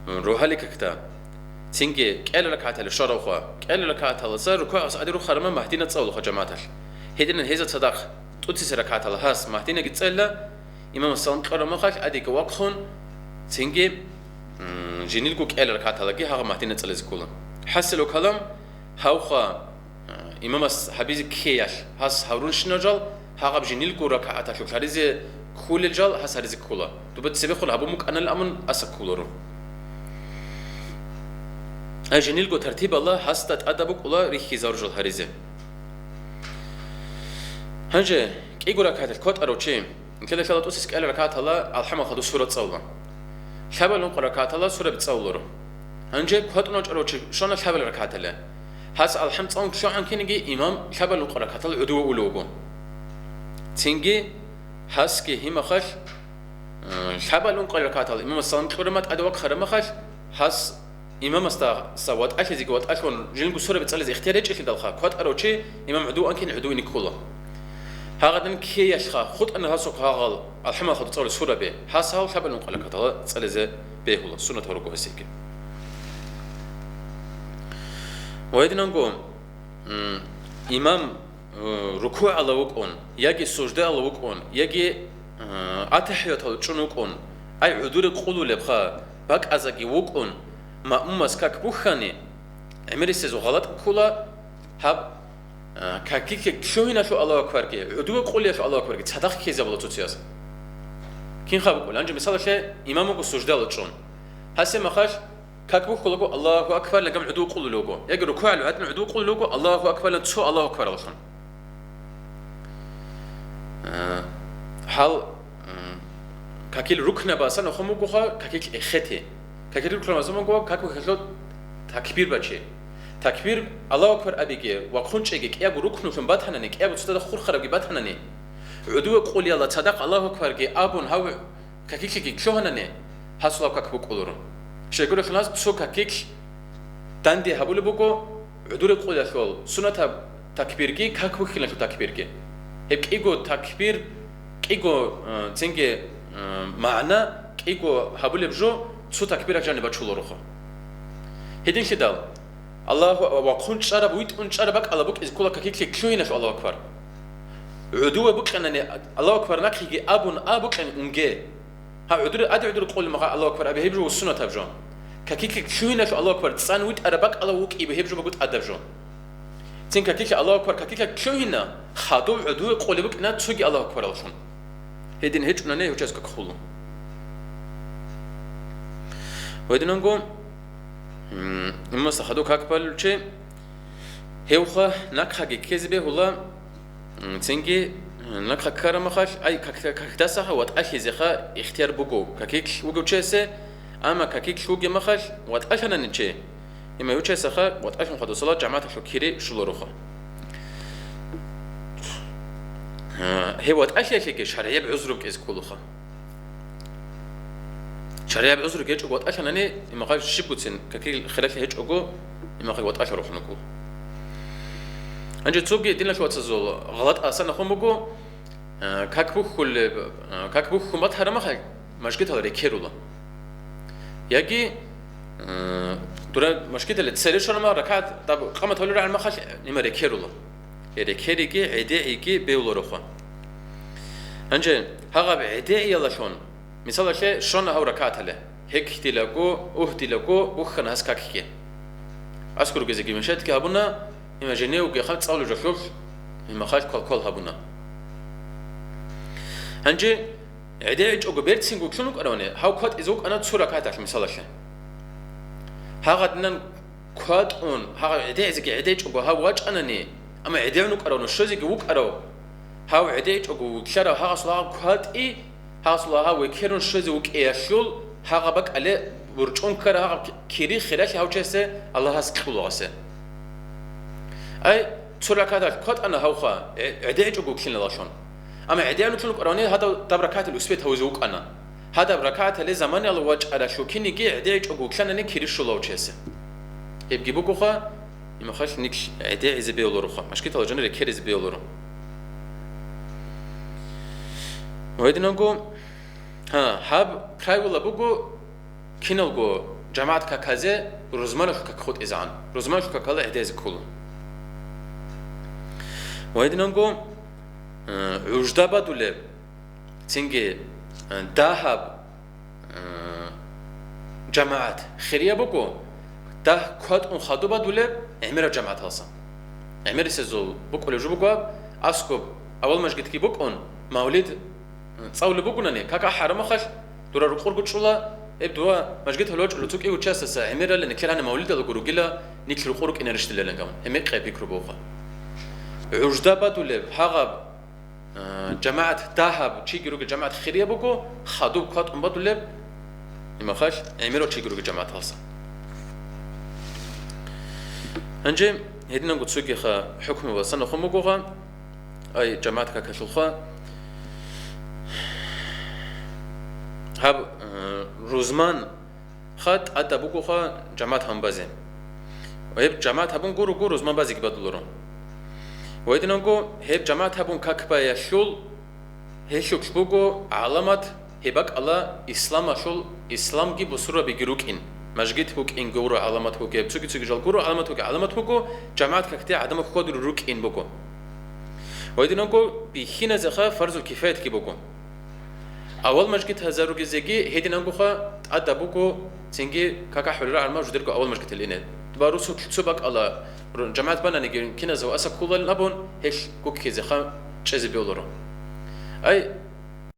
рогьалил какда, цинги кӀел ракагӀаталъе щваравха, кӀел ракагӀаталдаса рукугӀалдаса тӀаде рухараб мехалъ Магьдина цӀалулаха жамагӀаталъ. Гьединан гьезда цадахъ тӀоцебесеб ракагӀаталда гьас Магьдинаги цӀела, имамас салам кьураб мехалъ тӀадеги вахъун, цинги, м, жиндирго кӀел ракагӀаталдаги гьагъаб Магьдина цӀализе ккола. ХӀасилу калам, гьавха, э, имамас гьабизе ккеялъ гьас гьарулелщинал жал, гьагъаб жиндирго ракагӀаталъулъ гьаризе кколел жал гьас гьаризе ккола. Доба цебехун гьабун букӀанани абун аса кколаро. Гьай жиндирго тартибалда гьасда тӀадаб букӀула рихьизарулел жал гьаризе. Гьанже кӀиго ракагӀаталъ кватӀарав чи, нилъеда лъала тӀоцебесеб кӀел ракагӀаталда АлхӀамалъул хадуб сура цӀалула. Лъабабилеб ункъабилеб ракагӀаталда сураби цӀалуларо. Гьанже кватӀун вачӀарав чи щвана лъабабилеб ракагӀаталде. Гьас АлхӀам цӀалун лъугӀан киниги, имам лъабабилеб ункъабилеб ракагӀаталда гӀодове унев вуго. Цинги гьасги гьимахалъ, э, лъабабилеб ункъабилеб ракагӀаталда имамас салам кьураб мехалъ тӀаде вахъараб мехалъ, гьас имамасдаса ватӀалъизеги ватӀалъун жиндирго сураби цӀализе ихтияр гьечӀелъидалха, кватӀарав чи имам гӀодов ван кин гӀодове ккола. Гьагъадин ккеялъха хутӀана гьасухъ гьагъал АлхӀамалъул хадуб цӀалулел сураби, гьас гьав лъабабилеб ункъабилеб ракагӀаталда цӀализе бегьула, суннатал руго гьесиеги. Ва гьединанго, м, имам, э, рукугӀалда вукӀун, яги суждаялда вукӀун, яги, э, атахӀияталда чӀун вукӀун, ай гӀодоре къулулебха, бакӀаздаги вукӀун, маъмумас как бухьани, гӀемерисезул гъалатӀ ккола гьаб, а, какилъи лъугьиналъул Аллагьу акбарги, гӀодове къулиялъул Аллагьу акбарги цадахъ ккезабула цоцияс. Кинха букӀула? Гьанже мисалалъе, имам вуго суждаялда чӀун. Гьасеб мехалъ Как бухьулаго Аллагьу акбар лагам гӀуду къулулаго. Яги рукугӀал гӀадин гӀуду къулулаго Аллагьу акбарлан цо Аллагьу акбараллъун. Э, гьал, м, какил рукнабасан хъумугоха, какил эхети. Какил рукнабасан мугоха, как бухьалъо такбир бачи. Такбир Аллагьу акбар абиги ва хъунчӀеги кӀиябго рукнулъун батанани, кӀиябго цоцазда хурхарабги батанани, гӀудуве къулияла цадахъ Аллагьу акбарги абун гьав Какилъиги лъугьанани, гьасулаб как букӀуларо. Щайгурелъул гьас цо какилъ данде гьабулеб буго, гӀудуре къулалъул сунатаб такбирги, как бухьиналъул такбирги. Гьеб кӀиго такбир, кӀиго, э, цинги, э, магӀна, кӀиго гьабулеб жо цо такбиралъ жаниб бачуларохъо. Гьединлъидал, Аллагьу ва хъун чӀараб, витӀун чӀараб бакӀалда букӀизе ккола какилъи лъугьиналъул Аллагьу акбар. ГӀудуве букӀанани Аллагьу акбар нахъеги абун а букӀани унге. Гьаб гӀудуре, аде гӀудуре къулеб мехалъ Аллагьу акбар абе, гьеб жо сунатаб жо. Какилъи лъугьиналъул Аллагьу акбар цӀан витӀараб бакӀалда вукӀибе, гьеб жо буго тӀадаб жо. Цин какилъи Аллагьу акбар, какилъи лъугьина, хадув гӀудуве къулеб букӀина цоги Аллагьу акбараллъун. Гьедин гьечӀунани гьучӀаз как хъулу. Гьединанго, м, имамасда хадув как балулчи, гьевха нахъаги ккезе бегьула, м, цинги, м, нахъа ккара махалъ, ай, как-, какдасаха ватӀалъизеха ихтияр буго, какилъ вугев чиясе, амма какилъ вугев махалъ ватӀалъанани чи, имма гьев чиясаха ватӀалъун хадусала жамагӀаталъул кири щолароха. Гьев ватӀалъиялъеги шаргӀияб гӀузру ккезе кколаха. ШаргӀияб гӀузру гьечӀого ватӀалъанани, имахъал щибгоцин, какил хиралъи гьечӀого, имахъал ватӀалъарухъун вукӀу. Гьанже цоги диналъул вацазул гъалатӀ асанахун буго, э, как бухьулеб, э, как бухьун батараб махалъ, мажгитал рекерула. Яги, э, дура мажгитале цере щвараб махалъ, ракагӀат даб къамат гьавулел рагӀул махалъ, има рекерула. Рекериги, гӀедегӀиги бевларохъо. Гьанже гьагъаб гӀедегӀиялалъун, мисалалъе, щвана гьав ракагӀатале, гьекдилаго, угьдилаго бухьана гьас какги. АскӀор ругезеги мешайтги гьабуна, има женевги хъан цӀалул жалъулъ, имахъал квал-квал гьабуна. Гьанже гӀедегӀичӀого берцинго ккун вукӀаравани, гьав кватӀизе вукӀана цо ракагӀаталъ, мисалалъе. Гьагъадинан кватӀун, гьагъа гӀедегӀизеги гӀедечӀого гьав вачӀанани, амма гӀедегӀун вукӀарав, щвезеги вукӀарав, гьав гӀедечӀого вилълъарав гьагъасул гьагъаб кватӀи, гьагъасул гьагъаб векерун щвезе вукӀиялъул, гьагъаб бакӀале борчӀун ккара гьагъаб кири хиралъи гьав чиясе Аллагьас кьулагъасе. Ай, цо ракагӀаталъ кватӀана гьавха, гӀе-, гӀедечӀого вилълъиналалъун. Амма гӀедегӀун вукӀаравани гьадав даб ракагӀаталъ успеть гьавизе вукӀана. Гьадаб ракагӀатале заманиялда вачӀаралъул киниги гӀедечӀого вилълъанани кири щолав чиясе. Гьебги бугоха, имахъалъ нилъ гӀедегӀизе бегьулароха, машгитала жанир рекеризе бегьуларо. Ва гьединанго, гьа, гьаб правила буго, киналго жамагӀат каказе рузманалъул как хутӀизегӀан, рузманалъул какала гӀедезе ккола. Ва гьединанго, э, гӀужда бадулеб, цинги, э, дагьаб, э, жамагӀат хирияб буго, дагь кватӀун хадуб бадулеб гӀемераб жамагӀаталсан. ГӀемерисезул букӀулеб жо буго аб, аскӀоб авал мажгитги букӀун, мавлид, э, цӀалулеб бугунани, кака хӀарамахалъ дура рукъурго чӀула, гьеб дова мажгиталъ вачӀула цо кӀиго часаса гӀемералин, нилъер гьаниб мавлидалго ругила, нилъ рукъу рукӀине рещтӀилелин гаван. Гьеб мекъи пикру буго. ГӀужда бадулеб гьагъаб, э, жамагӀат дагьаб чиги ругел жамагӀат хирияб буго, хадуб кватӀун бадулеб, имахъалъ гӀемерал чиги ругел жамагӀаталса. Гьанже гьединанго цогиха хӀукму васана хъумугугъа, ай, жамагӀат какалъулха. Гьаб, э, рузман ха тӀада бугоха жамагӀат гьабун базе. Гьеб жамагӀат гьабун гуро-гуро рузман базеги бадуларо. Ва гьединанго гьеб жамагӀат гьабун как баялъул, гьелъулъ буго гӀаламат, гьеб бакӀала исламалъул, исламги бусурбабиги рукӀин, мажгит букӀин гуро гӀаламат бугеб, цоги-цоги жал гуро гӀаламат бугеб, гӀаламат буго, жамагӀат какде гӀадамал хьвадур рукӀин буго. Ва гьединанго бихьиназеха фарзул кифаятги буго. Авал мажгит гьазаругезеги гьединангоха тӀада буго, цинги какахӀулел рагӀарма жудерго авал мажгитал ине. Ва русулъ цо бакӀала ру-, жамагӀат бананиги киназав аса кколалин абун, гьелъ гуккизеха чӀезе бегьуларо. Ай,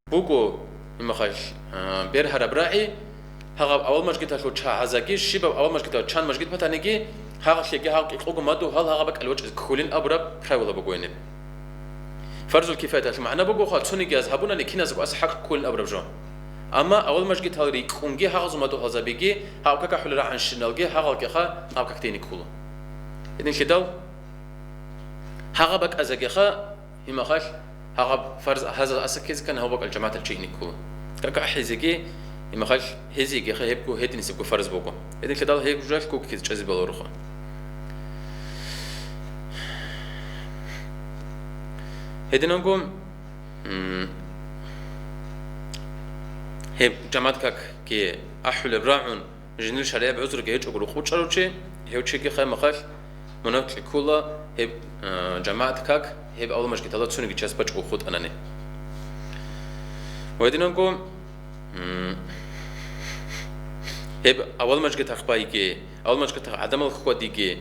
буго, имахъалъ, а, бергьараб рагӀи, Гьагъаб авал мажгиталъул чагӀазаги, щибаб авал мажгитал чан мажгит батаниги, гьагъалъеги гьагъ кӀикъого мадугьал гьагъаб бакӀал вачӀизе кколин абураб правила буго гьениб. Фарзул кифаяталъул магӀна буго, хъа цониги аз гьабунани киназго аса хӀакъ кколин абураб жо. Амма авал мажгитал рикӀкӀунги гьагъазул мадугьалзабиги, гьагъаб какахӀулел рагӀан щиналги гьагъал кӀеха гьаб как дени ккола. Гьединлъидал гьагъаб бакӀазагиха, гьимахалъ гьагъаб фарз гьазал аса ккезе ккани гьав бакӀал жамагӀатал чи ине ккола. Кака ахӀизеги, гьимахалъ гьезиеги хъа гьебго гьединисебго фарз буго. Гьединлъидал гьеб жуялъ куккиз чӀезе баларуха. Гьединанго, м, гьеб жамагӀат какги ахӀулеб рагӀун, жинил шаригӀаб гӀузруги гьечӀого рукъ чӀарав чи, гьев чиги хъай-махалъ мунагь кьиккула гьеб, а, жамагӀат как, гьеб авал мажгитала цониги час бачӀого хутӀанани. Ва гьединанго, м, гьеб авал мажгитахъ байги, авал мажгитахъ гӀадамал хьвадиги,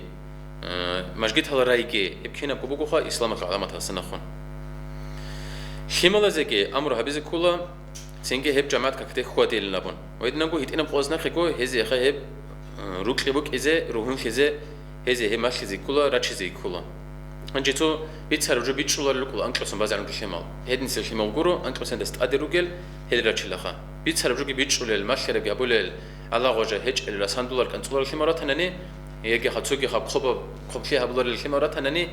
а, мажгитал райги, гьеб кинабго бугоха исламалъул гӀаламаталъа нахъун. Лъималазеги амру гьабизе ккола, цинги гьеб жамагӀат какде хьвадилин абун. Ва гьединанго гьитӀинаб къояс нахъего гьезие хъа гьеб, э, рукьи букӀизе, ругьунлъизе, гьезие гьеб малъизе ккола, рачизе ккола. Гьанже цо бицараб жо бичӀчӀуларел рукӀула анкьасан базегӀан лъимал. Гьединсел лъимал гуро, анкьасандас тӀаде ругел гьел рачилаха. Бицараб жоги бичӀчӀулел, малъарабги абулел, гӀалагъважа гьечӀел, расандулар кӀанцӀуларел лъимал ратанани, ягихъа цогихъа хъоба-, хъублъи гьабуларел лъимал ратанани,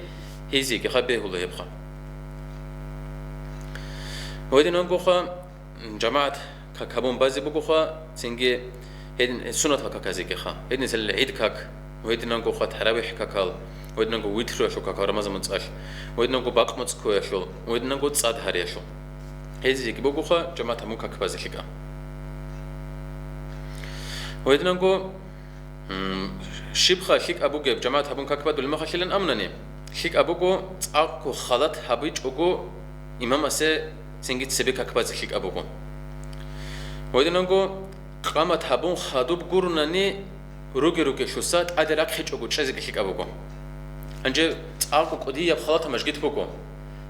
гьезиегихъа бегьула гьебха. Ва гьединангоха, жамагӀат как гьабун базе бугоха, цинги гьедин суннатал каказегиха. Гьединсел гӀид как, ва гьединангоха таравихӀ какал, ва гьединанго витруялъул какал Рамазан моцӀалъ, ва гьединанго бакъ моцӀ ккоялъул, ва гьединанго цӀад гьариялъул. Гьезиеги бугоха жамагӀат гьабун как базе лъикӀа. Ва гьединанго М, щибха лъикӀаб бугеб жамагӀат гьабун как бадулеб мехалъилан амнани, лъикӀаб буго цӀакъго халат гьабичӀого имамасе цинги цебе как базе лъикӀаб буго. Гьединанго къамат гьабун хадуб гурунани руги-ругелъуса тӀаде рахъичӀого чӀезеги лъикӀаб буго. Гьанже цӀакъго кӀудияб халатаб мажгит буго.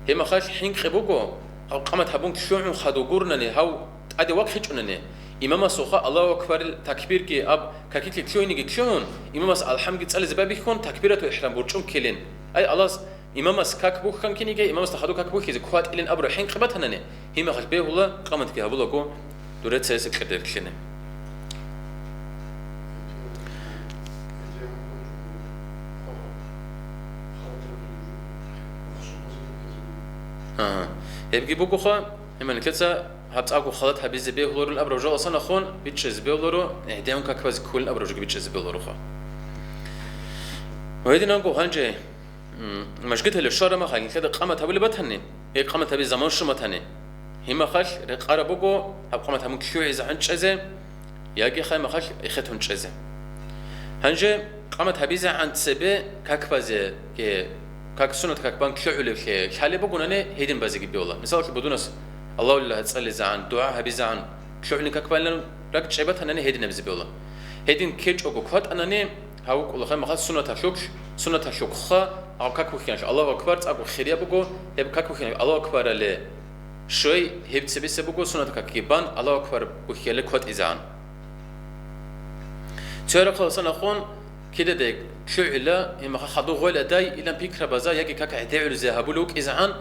Гьеб мехалъ хӀинкъи буго, гьав къамат гьабун лъугӀун хадуб гурунани гьав ТӀаде вахъичӀунани, имамасухъа Аллагьу акбарил такбирги аб какилъи лъугьиниги лъугьун, имамас алхӀамги цӀализе байбихьун, такбиратул ихӀрам бурчӀун ккелин. Ай, Аллагьас имамас как бухьан киниги, имамасда хадуб как бухьизе ккватӀилин абураб хӀинкъи батанани, гьимахъалъ бегьула, къаматги гьабулаго, дуре цересеб кьердерклъине. Гьабги бугоха, Гьеб нилъеца гьаб цӀакъго халат гьабизе бегьуларел абураб жо алсанахун бичӀчӀизе бегьуларо, гӀедегӀун как базе кколин абураб жоги бичӀчӀизе бегьулароха. Ва гьединанго гьанже, м, мажгиталъе щвараб мехалъ нилъеда къамат гьабулеб батани, гьеб къамат гьабизе заман щун батани, гьеб мехалъ рекъараб буго гьаб къамат гьабун лъугӀизегӀан чӀезе, яги хай мехалъ эхетун чӀезе. Гьанже къамат гьабизегӀан цебе как базе, ке-, как суннат как бан лъугӀулевлъи лъалеб бугонани, гьедин базеги бегьула. Мисалалъе, будунас Аллагьулила цӀализегӀан, дугӀа гьабизегӀан лъугӀни как балилан ракӀчӀеб батанани, гьедин гьабизе бегьула. Гьедин ккечӀого кватӀанани, гьав вукӀула хай мехалъ суннаталъулъ, суннаталъухъха, гьав как бухьиналъ Аллагьу акбар цӀакъго хирияб буго, гьеб как бухьиналъ Аллагьу акбарале щвей, гьеб цебесеб буго суннат какги бан Аллагьу акбар бухьиялде кватӀизегӀан. Цо рахъаласан ахун кидаде лъугӀила, гьимаха хадув гъойла дай, илан пикрабаза яги как гӀедегӀулзе гьабулев вукӀизегӀан,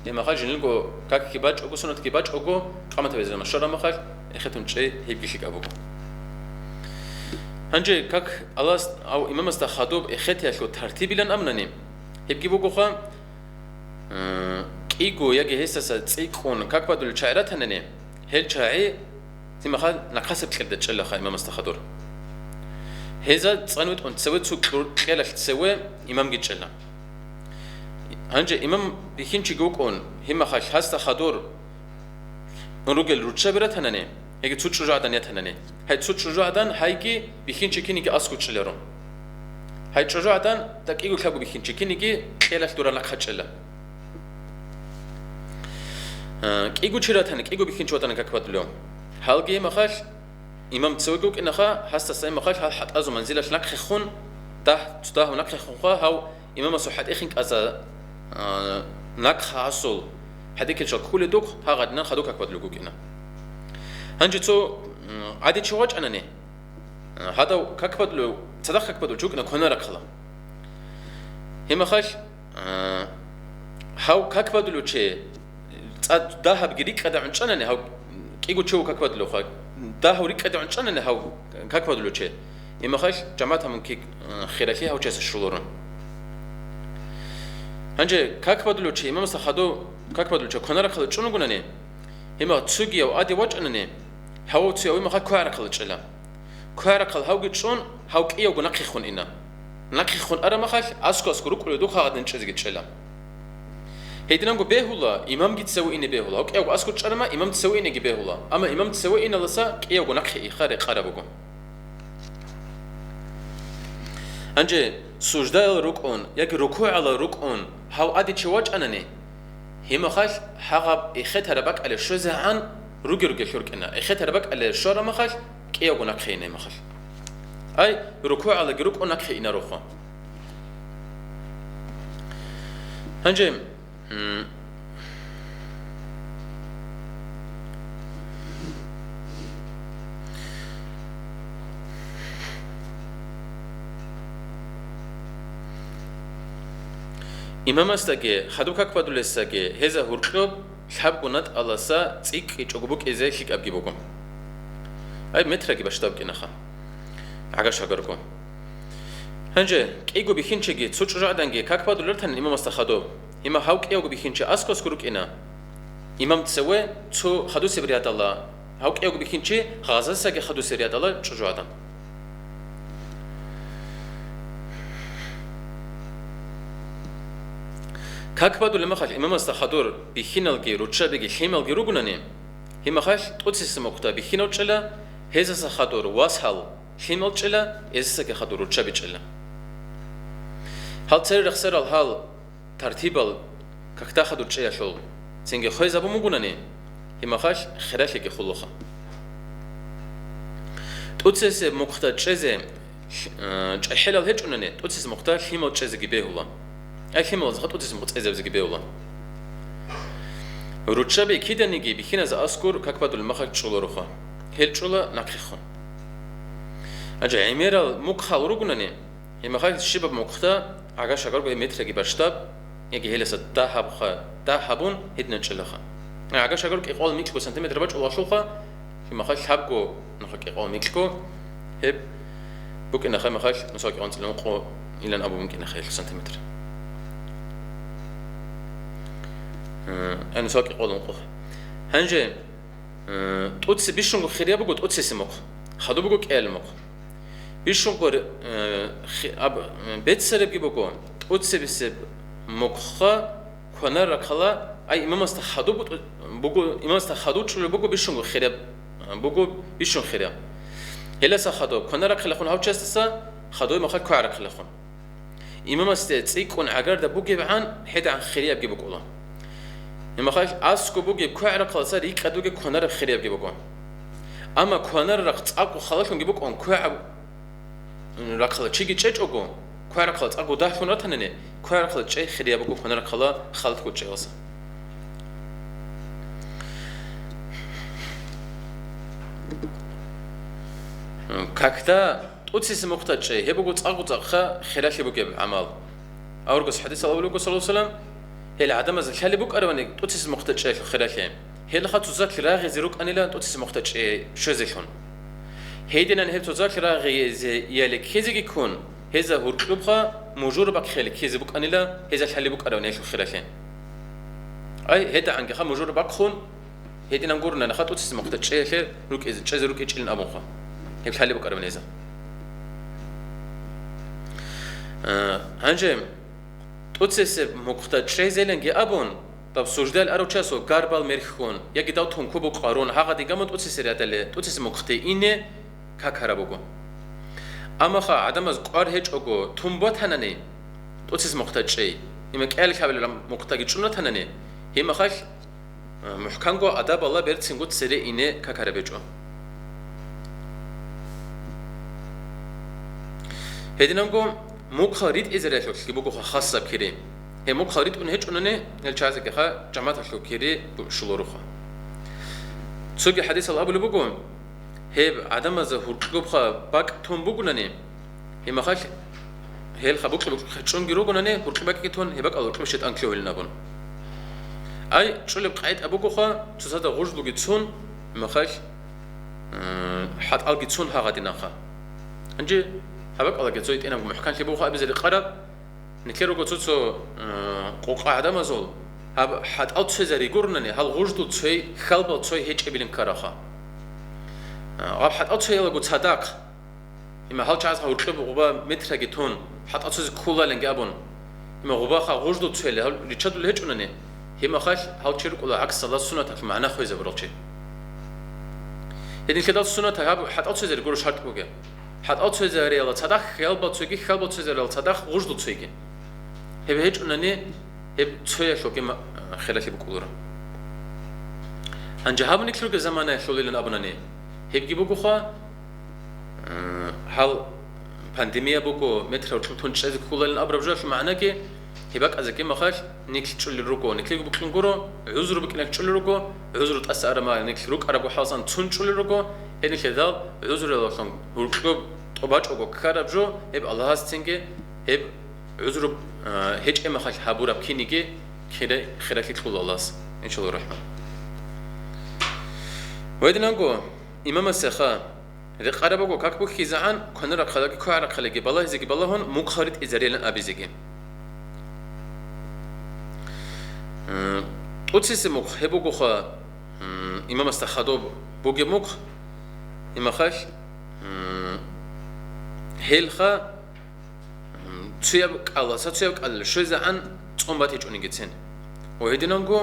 гьимаха жиндирго какги бачӀого, суннатги бачӀого, къамат гьабизе заман щвараб мехалъ, эхетун чӀей гьебги лъикӀаб буго. Гьанже как Аллагьас, ав имамасда хадуб эхетиялъул тартибилан амнани, гьебги бугоха, Э, кӀиго яги гьесдаса цӀикӀкӀун как бадулел чагӀи ратанани, гьел чагӀи гьимаха нахъасеб кьерда чӀелаха имамасда хадур. Гьезда цӀанвитӀун цеве цо кьу-, кьелалъ цеве имамги чӀела. Гьанже имам бихьинчиги вукӀун, гьимахалъ гьасда хадур ругел руччаби ратанани, яги цо чӀужугӀадан ятанани, гьай цо чӀужугӀадан, гьайги бихьинчи киниги аскӀов чӀеларо. Гьай чӀужугӀадан, дакӀиго лъабго бихьинчи киниги кьелалъ дура нахъа чӀела. Э, кӀиго чи ратани, кӀиго бихьинчи ватани как бадулев. Гьалги махалъ имам цевеги вукӀинаха, гьасдаса имахалъ гьал хӀатӀазул манзилалъ нахъехун, дагь, цо дагьав нахъехунха гьав Имамасул хӀатӀихъин кӀаза, а, нахъа гьасул хӀатӀикилчал ккуледухъ, гьагъадинан хадур как бадулеб букӀина. Гьанже цо, м, гӀади чи вачӀанани, гьадав как бадулев, цадахъ как бадулев чи вукӀина кванарахъала. Гьимахалъ, а, гьав как бадулев чи, цӀа дагьабги рикӀкӀада гӀунчӀанани, гьав кӀиго чи ву как бадулевха, дагьав рикӀкӀада гӀунчӀанани гьав как бадулев чи. Гьимахалъ, жамагӀат гьамун кик, а, хиралъи гьав чиясе щолорун. Гьанже как бадулев чи, имамасда хадув как бадулев чи кванарахъала чӀун вугунани, гьимахъ цугияв гӀади вачӀанани, гьавав цуяв имахъа квагӀарахъала чӀела. Кварахъал гьавги чӀун, гьав кӀиявго нахъехун ина. Нахъехун арамахалъ, аскӀо-аскӀо рукӀулев духъ гьагъадин чӀезеги чӀела. Гьединанго бегьула, имамги цеве ине бегьула. Гьав кӀиявго аскӀо чӀарама, имам цеве инеги бегьула. Амма имам цеве иналаса кӀиявго нахъе иха рекъараб буго. Гьанже суждаял рукӀун яги рукугӀалал рукӀун гьав гӀади чи вачӀанани, гьимахалъ гьагъаб эхетараб бакӀалде щвезегӀан руги-руги лъуркӀина. Эхетараб бакӀалде щварамахалъ, кӀиявго нахъе инаймахалъ. Ай, рукугӀалаги рукӀун нахъе инарохъо. Гьанже, м, имамасдаги, хадуб как бадулесдаги гьезда гьуркьуб лъабго натӀаласа цӀикӀкӀичӀого букӀизе лъикӀабги буго. Ай, метраги бащдаб букӀинаха. ГӀагаш-гӀагарго. Гьанже кӀиго бихьинчиги цо чӀужугӀаданги как бадулел ратани имамасда хадуб. Гьимахъ гьав кӀиявго бихьинчи аскӀо-аскӀо рукӀина. Имам цеве цо хадусеб рядала, гьав кӀиявго бихьинчи гъазасаги хадусеб рядала чӀужугӀадан. Как бадулеб махалъ имамасда хадур бихьиналги, руччабиги, лъималги ругунани, гьимахалъ тӀоцесеб мухъда бихьинав чӀела, гьезаса хадур васал лъимал чӀела, гьезасаги хадур руччаби чӀела. Гьал цере рехсарал гьал тартибал какда хадур чӀеялъул цинги хвезабун бугунани, гьимахалъ хиралъиги хулуха. ТӀоцесеб мухъда чӀезе, э, чӀехӀелал гьечӀунани, тӀоцесеб мухъда лъимал чӀезеги бегьула. Ай лъималазда тӀоцесеб мухъ чӀезабизеги бегьула. Руччаби киданиги бихьиназда аскӀур как бадулеб махалъ чӀолароха. Гьел чӀола нахъехун. Гьанже гӀемерал мухъал ругунани, гьимахалъ щибаб мухъда гӀагаш-гӀагарго гьеб метраги бащдаб, яги гьеласа дагь гьабха, дагь гьабун гьединан чӀелаха. ГӀагаш-гӀагарго кӀикъоялда микьго сантиметр бачӀулалъулха, гьимахалъ лъабго нуха кӀикъоялда микьго гьеб букӀинаха, гьимахалъ нусал кӀикъоялда анцӀила ункъо илан абун букӀинаха гьелъул сантиметр. Э, нусал кӀикъоялда ункъо. Гьанже Э, тӀоцеб бищунго хирияб буго тӀоцесеб мухъ. Хадуб буго кӀиабилеб мухъ. Бищунго, э, хи-, аб-, э, беццарабги буго тӀоцебесеб мухъха кванар рахъала, ай, имамасда хадуб бутӀу-, буго, имамасда хадув чӀулеб буго бищунго хирияб, э, буго бищун хирияб. Гьеласа хадуб кванар рахъилахун гьав частаса, хадуй махал квагӀ рахъилахун. Имамасде цӀикӀкӀун гӀагарда бугебгӀан гьедигӀан хириябги букӀула. Гьимахалъ аскӀоб бугеб квегӀ рахъаласа рикӀкӀад бугеб кванараб хириябги буго. Амма кванар рахъ цӀакъго халалъунги букӀун квегӀаб рахъала чиги чӀечӀого, квегӀ рахъала цӀакъго дагьлъун ратанани, квегӀ рахъала чӀей хирияб буго кванар рахъала халатго чӀеялса. Когда ТӀуцесеб мухъда чӀей, гьеб буго цӀакъго-цӀакъха хиралъи бугеб гӀамал. Аварагас хӀадисалда абулеб буго, саллаллагьу гӀалайгьи ва саллам, гьел гӀадамазда лъалеб букӀарабани тӀуцесеб мухъда чӀеялъул хиралъи. Гьелда хадуб цо заклъи рагъизе рукӀанила тӀуцесеб мухъда чӀей щвезелъун. Гьединан гьеб цо заклъи рагъизе яли ккезеги ккун, гьезда гьуркьубха мужур бахъиялъ ккезе букӀанила гьезда лъалеб букӀарабани гьелъул хиралъи. Ай, гьедагӀангиха мужур бахъун, гьединан гуронаха тӀуцесеб мухъда чӀеялъе рукӀизе, чӀезе рукӀинчӀилин абунха. Гьеб лъалеб букӀарабани гьезда. Э, гьанже тӀуцесеб мухъда чӀезелинги абун, даб суждал арав часул гарбал мерхьун, яги дав тункубу къарун, гьагъадин гамун тӀуцесеб рядале, тӀуцесеб мухъде ине какараб буго. Амма ха гӀадамаз кӀвар гьечӀого тун батанани, тӀуцесеб мухъда чӀей, има кӀиабилеб мухъдаги чӀун ратанани, гьимахалъ МухӀканго адабалда берцинго цере ине какараб гьечӀо. Гьединанго мухъал ритӀизаралъулъги буго хасаб кири. Гьеб мухъал ритӀун гьечӀунани, гьел чагӀазекӀеха жамагӀаталъул кири бу-, щолоруха. Цоги хӀадисалда абулеб буго, Гьеб гӀадамазда гьуркьубха бакӀ тун бугунани, гьеб махалъ гьелха букьи-букьи чӀунги ругунани, гьуркьи бакӀги тун, гьеб бакӀал гьуркьиб шайтӀан лъугьилин абун. Ай, чӀулеб къагӀида бугоха, цоцазда гъужлуги цун, гьеб махалъ, м, хӀатӀалги цун гьагъадинанха. Гьанже гьаб бакӀалаги цо гьитӀинабго мухӀканлъи бугоха абизе рекъараб, Нилъер руго цо-цо, э, къукъа гӀадамазул, гьаб хӀатӀал цоязе ригурунани, гьал гъуждул цой, хьалбал цой гьечӀебилин ккараха. Э, гьаб хӀатӀал цоялаго цадахъ, има гьал чагӀаз гьав гьуркьиб гъуба метраги тун, хӀатӀал цоязе кколалинги абун, има гъубаха гъуждул цояли гьал риччадул гьечӀунани, гьеб махалъ гьав чи рукӀула гӀаксалда суннаталъ магӀна хвезабурал чи. Гьединлъидал суннаталъ гьаб хӀатӀал цоязе ригуру шартӀ бугеб. ХӀатӀал цоязарияла цадахъ хьалбал цойги, хьалбал цоязарияла цадахъ гъуждул цойги. Гьеб гьечӀунани, гьеб цоялъулги ма-, хиралъи букӀуларо. Гьанже гьаб нилъерги заманаялъулилан абунани, гьебги бугоха, э, гьал пандемия буго, метрал чӀутун чӀезе кколалин абураб жоялъул магӀнаги, гьеб бакӀазеги махалъ, нилъ чӀулел руго, нилъеги букьун гуро, гӀузру букӀиналъ чӀулел руго, гӀузру тӀаса арама нилъ рукӀарабго хӀалсан цун чӀулел руго, гьединлъидал гӀузралъун гьуркьуб тӀубачӀого ккараб жо, гьеб Аллагьасцинги, гьеб гӀузру, а, гьечӀеб махалъ гьабураб киниги хира-, хиралъи кьула Аллагьас, иншаллагьу рахӀман. Гьединанго имамасеха, Рекъараб буго как бухьизегӀан, кванарахъалаги квегӀарахъалаги балагьизеги балагьун, мухъ гьаритӀизарилан абизеги. Э, тӀоцесеб мухъ гьеб бугоха, м, имамасда хадуб бугеб мухъ, имахалъ, м, гьелха, М, цуяб кӀаласа цуяб кӀалалъ щвезегӀан цӀун батичӀонигицин. Ва гьединанго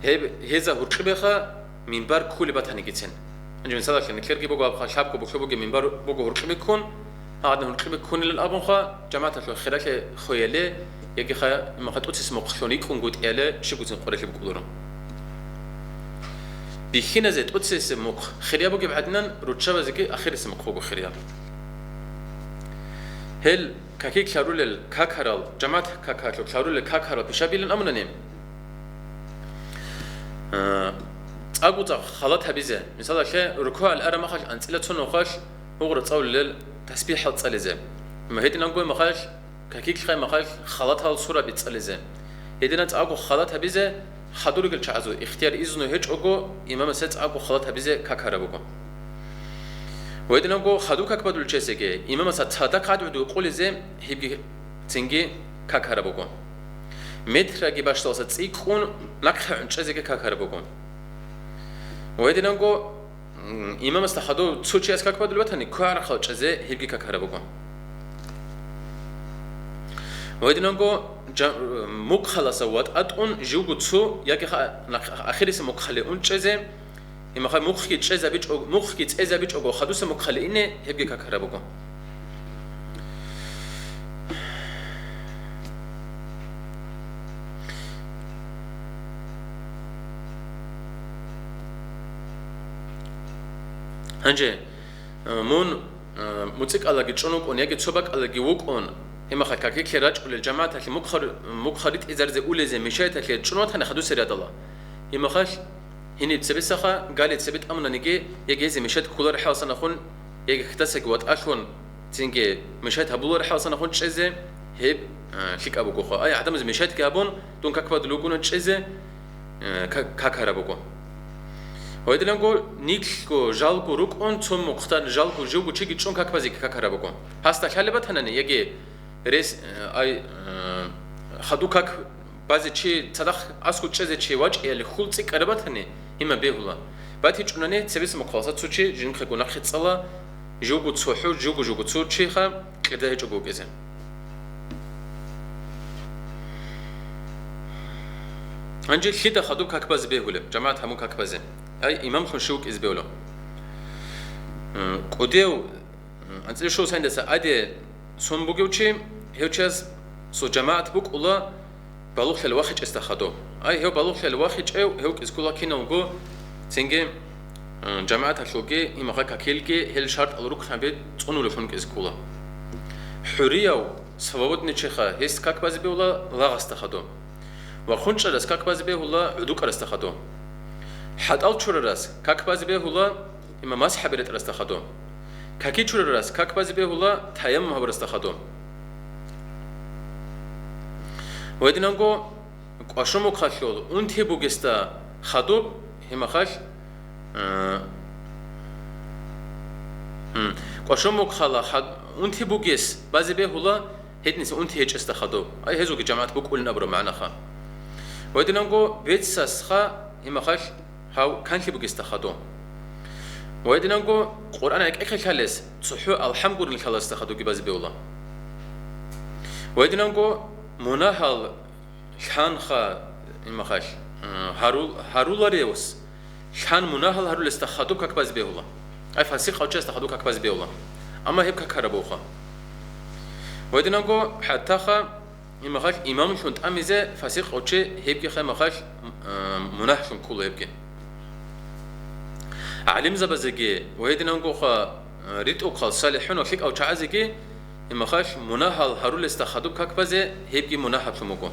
гьеб, гьеза гьуркьибеха минбар кколеб батанигицин. Гьанже мисалалъе, нилъерги буго абха лъабго бухьу бугеб минбар буго гьуркьибе ккун, гьагъадин гьуркьибе ккунилан абунха, жамагӀаталъул хиралъе хвеяле, яги ха-, имаха тӀоцесеб мухълъун йикӀунго тӀияле щибгоцин къорелъи букӀуларо. Бихьиназе тӀоцесеб мухъ хирияб бугеб гӀадинан, руччабазеги ахирисеб мухъ буго хирияб. Гьел каки ккарулел какарал, жамагӀат какалъул ккарулел какарал пишабилин абунани, а, цӀакъ-цӀакъ халат гьабизе. Мисалалъе, рукугӀал араб махалъ анцӀила цо нухалъ гьугъра цӀалулел тасбихӀал цӀализе. Ма гьединанго махалъ каки ккай махалъ халатал сура бицӀцӀализе. Гьедина цӀакъго халат гьабизе, хадургел чагӀазул ихтияр изну гьечӀого, имамасе цӀакъго халат гьабизе какараб буго. Ва гьединанго хадуб как бадулел чесеги, имамаса цадахъ гӀадугӀдуги къулизе, гьебги цинги какараб буго. Метраги бащдаласа цӀикӀкӀун нахъе гӀунчӀезеги какараб буго. Ва гьединанго М, имамасда хадув цо чияс как бадулеб батани, квегӀарахъал чӀезе гьебги какараб буго. Ва гьединанго жа-, мухъаласа ватӀа тӀун живго цо яги ха-, нах-, ахирисеб мухъале ун чӀезе, имаха мухъги чӀезабичӀо-, мухъги цӀезабичӀого хадусеб мухъале ине гьебги какараб буго. Гьанже, э, мун, э, муцӀикӀалаги чӀун вукӀун яги цо бакӀалаги вукӀун, гьимахъа какиклъи рачӀулел жамагӀаталъе мухъ гьар-, мухъ гьаритӀизаризе улезе мешаяталъе чӀун ватани хадусел рядала. Гьимахъалъ гьениб цебесаха, гали цебе тӀамунаниги, яги гьезие мешат кколареб хӀалсанахун, яги хтасаги ватӀалъун, цинги мешат гьабулареб хӀалсанахун чӀезе, гьеб, а, лъикӀаб бугоха. Ай, гӀадамазе мешатги гьабун, дун как бадулев вугони чӀезе, а, ка-, какараб буго. Гьединанго нилъго жалго рукӀун, цо мухъда жалго живго чиги чӀун как базе какараб буго. Гьасда лъалеб батанани, яги рес, а, ай, а, хаду как базе чи цадахъ аскӀов чӀезе чи вачӀиялъе хьул цӀикӀкӀараб батани, гьимма бегьула. БатичӀунани цебесеб мухъаласа цо чи жинхъего нахъе цӀала, живго цо хӀу, живго-живго цо чиха кьеда гьечӀого вукӀизе. Гьанже лъида хадуб как базе бегьулеб, жамагӀат гьабун как базе? Ай, имамлъун щив вукӀизе бегьулев? М, кӀудияв АнцӀила щуго сайиндаса аде сон бугев чи, гьев чияс цо жамагӀат букӀула балугълъиялъе вахичӀесда хадуб. Ай, гьев балугълъиялъе вахичӀев, гьев кӀизккула киналго, цинги, а, жамагӀаталъулги, имаха какилги, гьел шартӀал рукнаби цӀунулевлъун кӀизккула. ХӀурияв, свободный чиха, гьес как базе бегьула лагъасда хадуб. Ва хъунчӀарас как базе бегьула гӀудукӀарасда хадуб. ХӀатӀал чурарас как базе бегьула Гьимахал масхӀ гьабиратӀарасда хадуб. Каки чурарас как базе бегьула таяммум гьабурасда хадуб. Ва гьединанго кӀвашумухъалъул унти бугесда хадуб, гьимахал, э, м, кӀвашумухъала хад-, унти бугес базе бегьула, гьединлъидал унти гьечӀесда хадуб. Ай, гьезулги жамагӀат букӀулин абураб магӀнаха. Ва гьединанго бецасха, гьимахал, гьав канлъи бугесда хадуб. Ва гьединанго Къуръан рекӀехъе лъалес цохӀо алхӀам гурин лъалесда хадубги базе бегьула. Ва гьединанго мунагьал лъанха, гьимахал, м, гьарул-, гьаруларевс, лъан мунагьал гьарулесда хадуб как базе бегьула. Ай, фасикъав чиясда хадуб как базе бегьула. Амма гьеб как гьараб бугоха. Ва гьединанго хӀаттаха, гьимахал имамлъун тӀамизе фасикъав чи, гьебги гьимахал, м, мунагьлъун ккола гьебги. ГӀалимзабазеги ва гьединангоха, э, ритӀухъал салихӀунал лъикӀав чагӀазеги, гьимахал мунагьал гьарулесда хадуб как базе, гьебги мунагьаблъун буго.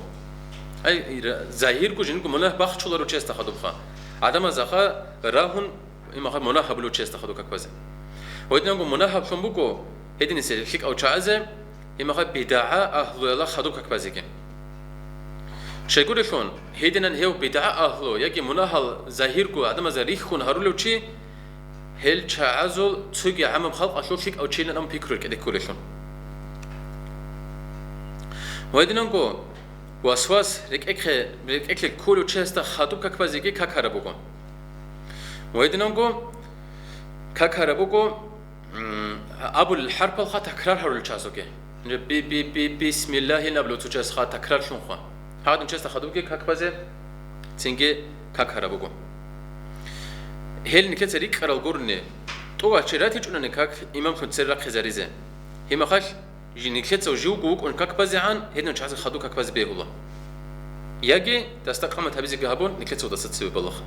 Ай, ира-, загьирго жинго мунагь бахчуларев чиясда хадубха. ГӀадамазаха рагьун, гьимахал мунагь гьабулев чиясда хадуб как базе. Ва гьединанго мунагьаблъун буго, гьединлъидал лъикӀав чагӀазе, гьимахал бидгӀа агьлуялда хадуб как базеги. Щайгурелъул, гьединан гьев бидгӀа агьлу яги мунагьал загьирго гӀадамазда рихьун гьарулев чи, гьел чагӀазул цоги гӀамаб халкъалъул лъикӀав чийилан абун пикру рекӀеде кколелъул. Ва гьединанго васвас рекӀехъе-, рекӀелъе кколев чиясда хадуб как базеги как гьараб буго. Ва гьединанго как гьараб буго, м, абулел хӀарпалха такрар гьарулел чагӀазулги. Би, би, би, бисмиллагьин абулев цо чиясха такрарлъунха. Гьадин чиясда хадубги как базе, цинги как гьараб буго. Гьел нилъеца рикӀкӀарал гурони, тӀувал чи ратичӀунани как имамлъун цере рахъизаризе. Гьимахал жи-, нилъеца живго вукӀун как базегӀан, гьединав чагӀазе хадуб как базе бегьула. Яги дасда къамат гьабизеги гьабун, нилъеца дасда цеве балагьа.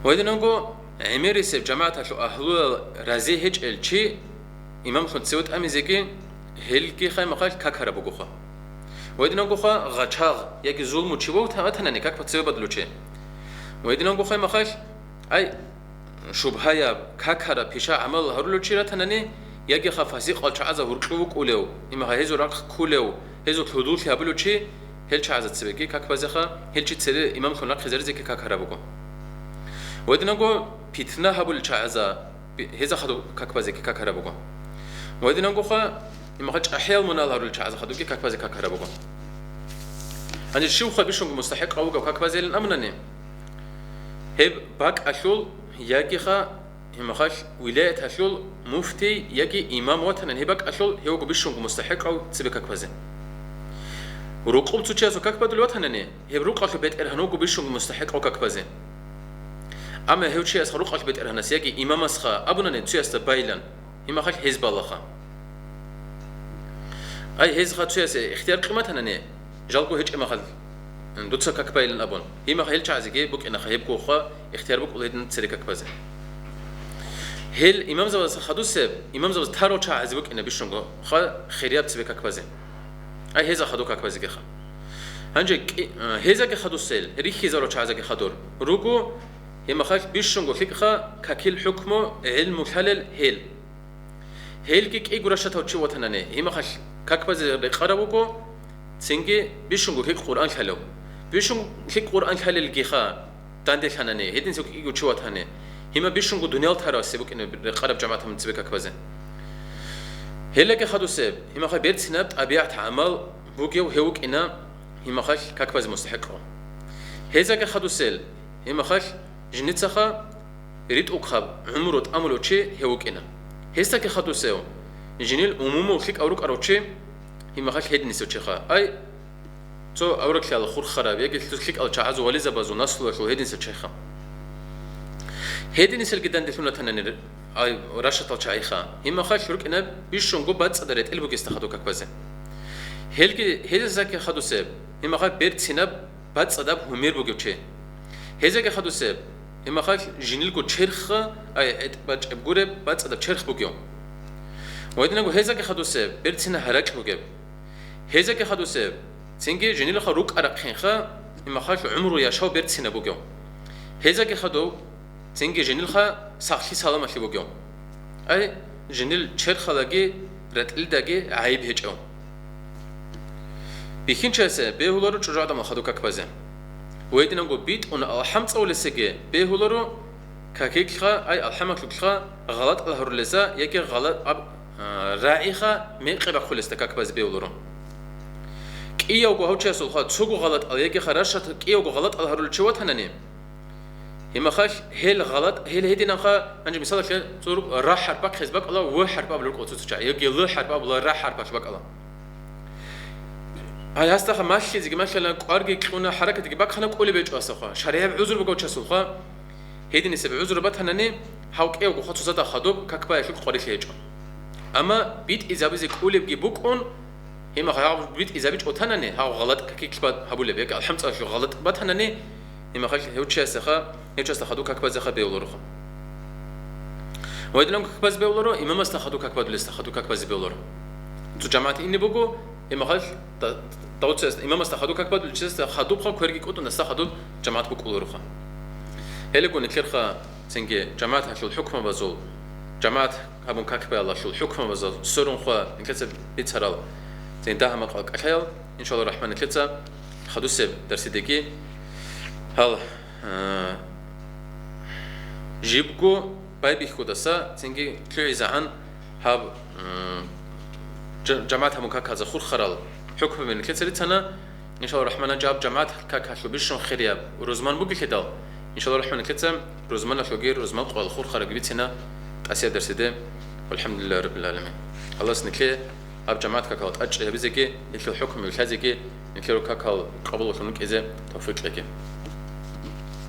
Ва гьединанго гӀемерисеб жамагӀаталъул агьлуялъ рази гьечӀел чи имамлъун цеве тӀамизеги, гьелги гьимахал как гьараб бугоха. Ва гьединангоха гъачагъ яги зулму чи вов-, ватанани как цеве бадулев чи. Ва гьединангоха гьимахал, ай, шубгьаяб, как гьараб пиша гӀамал гьарулев чи ратанани, ягиха фасикъал чагӀазда гьуркьу вукӀулев, гьимахал гьезул рахъ ккулев, гьезул лъудуллъи гьабулев чи, гьел чагӀазда цевеги как базеха, гьел чи цере имамлъун рахъизаризеги как гьараб буго. Ва гьединанго питна гьабулел чагӀазда би-, гьезда хадуб как базеги как гьараб буго. Ва гьединангоха гьимахал чӀахӀиял мунагьал гьарулел чагӀазда хадубги как базе как гьараб буго. Гьанже щивха бищунго мустахӀикъав вугев как базейилан абунани, гьеб бакӀалъул ягиха гьимахал вилаяталъул муфтий яги имам ватанани гьеб бакӀалъул гьев вуго бищунго мустахӀикъав цебе как базе. Рукъуб цо чиясул как бадулев ватанани, гьеб рукъалъул бетӀергьан вуго бищунго мустахӀикъав как базе. Амма гьев чиясха рукъалъул бетӀергьанас яги имамасха абунани цоясда байилан, гьимахал гьез балагьа. Ай, гьезха цоясе ихтияр къиматанани, жалго гьечӀеб мехалъ, дуца как байилан абун, гьимахал гьел чагӀазеги букӀинаха гьебгоха ихтияр букӀула гьедин цере как базе. Гьел имамзабазда хадусеб, имамзабаз тарал чагӀазе букӀина бищунго ха хирияб цебе как базе. Ай, гьезда хадуб как базегиха. Гьанже кӀи-, а, гьездаги хадусел, рихьизарал чагӀаздаги хадур, руго, гьимахал бищунго лъикӀха какил хӀукму гӀилму лъалел гьел. Гьелги кӀиго рашатал чи ватанани, гьимахал как базе рекъарав вуго, цинги бищунго лъикӀ Къуръан лъалев. Бищунго лъикӀ Къуръан лъалелгиха данделъанани, гьединлъидал кӀиго чи ватани, гьимахал бищунго дуниял тарасе букӀина рекъараб жамагӀаталъун цебе как базе. Гьелдаги хадусеб, гьимахал берцинаб тӀабигӀат-гӀамал бугев гьев вукӀина, гьимахал как базе мустахӀикъав. Гьездаги хадусел, гьимахал жинцаха ритӀухъаб гӀумру тӀамулев чи гьев вукӀина. Гьесдаги хадусев, жинил умумул лъикӀав рукӀарав чи, гьимахал гьединлъидал чиха. Ай, цо авраглъиялда хурхараб, яги лъикӀал чагӀазул вализабазул наслуялъул гьединлъидал чиха. Гьединлъидалги данделъун ратанани, ай, рашатал чагӀиха, гьимахал рукӀина бищунго бацӀцӀадаб ретӀел бугесда хадуб как базе. Гьелги, гьездаги хадусеб, гьимахал берцинаб бацӀцӀадаб гьумер бугев чи. Гьездаги хадусеб, гьимахал жинилго черх, ай, гӀетӀ бачӀеб гуреб бацӀцӀадаб черх бугев. Ва гьединанго гьездаги хадусеб, берцинаб гьаракь бугеб. Гьездаги хадусеб, цинги жинилха рукӀа-рахъинха, гьимахал гӀумру яшав берцинаб бугев. Гьезаги хадув цинги жинилха сахлъи саламалъи бугев. Ай, жинил черхалаги ратӀлидаги гӀайиб гьечӀев. Бихьинчиясе бегьуларо чӀужугӀадамал хадув как базе. Гьединанго битӀун алхӀам цӀалулесеги бегьуларо какиклъа, ай, алхӀамалъулъха гъалатӀал гьарулеза яги гъала-, аб-, а, рагӀиха мекъи бахъулесда как базе бегьуларо. КӀиявго гьав чиясулха цого гъалатӀал яги ха рашат кӀиявго гъалатӀал гьарулев чи ватанани, гьимахалъ гьел гъалатӀ, гьел гьединанха, гьанже мисалалъе, цо рук-, ра хӀарп бахъизе бакӀала, в хӀарп абулеб рукӀала цо-цо чагӀи, яги л хӀарп абула, ра хӀарпалъ бакӀала. Гьай, гьасдаха малъизеги, малъана, кӀварги кьуна, хӀаракатги бахъана, кӀолеб гьечӀо асаха. ШаригӀияб гӀузру бугав часулха, гьединисеб гӀузру батанани, гьав кӀиявго хва цоцазда хадуб, как баялъул къварилъи гьечӀо. Амма битӀизабизе кӀолебги букӀун, гьимахъ гьав битӀизабичӀ ватанани, гьав гъалатӀ какиклъ бат-, гьабулеб, яги алхӀам цӀалъул гъалатӀ батанани, гьимахъ гьев чиясеха, гьев чиясда хадуб как базеха бегьулароха. Ва гьединаб как базе бегьуларо, имамасда хадуб как бадулесда хадуб как базе бегьуларо. Цо жамагӀат ине буго, гьимахъ да-, давуциясда, имамасда хадуб как бадулев чиясда хадубха кверги кӀутӀун, дасда хадуб жамагӀат букӀулароха. Гьелего нилъерха цинги жамагӀаталъул хӀукмабазул, жамагӀат гьабун как баялалъул хӀукмабазул сверун хва нилъеца бицарал цин дагьа-макъал кӀалъаял, иншаллагь рахман, нилъеца хадусеб дарсидеги гьал, э, жибго байбихьудаса цинги лъугӀизегӀан гьаб, м, жа-, жамагӀат гьабун какалъа хурхарал хӀукмаби нилъеца рицана. Иншаллагь рахман, гьаб жамагӀат какалъул бищун хирияб рузман бугелъидал, иншаллагь рахман, нилъеца рузманалъулги рузман къоял хурхарабги бицина тӀасияб дарсиде. ВалхӀамдулиллагьи раббил гӀаламин. Аллагьас нилъее гьаб жамагӀат какал тӀадчӀи гьабизеги, нилъер хӀукму вилълъазеги, нилъер какал къабулалъун рукӀизе тавфикъ кьеги.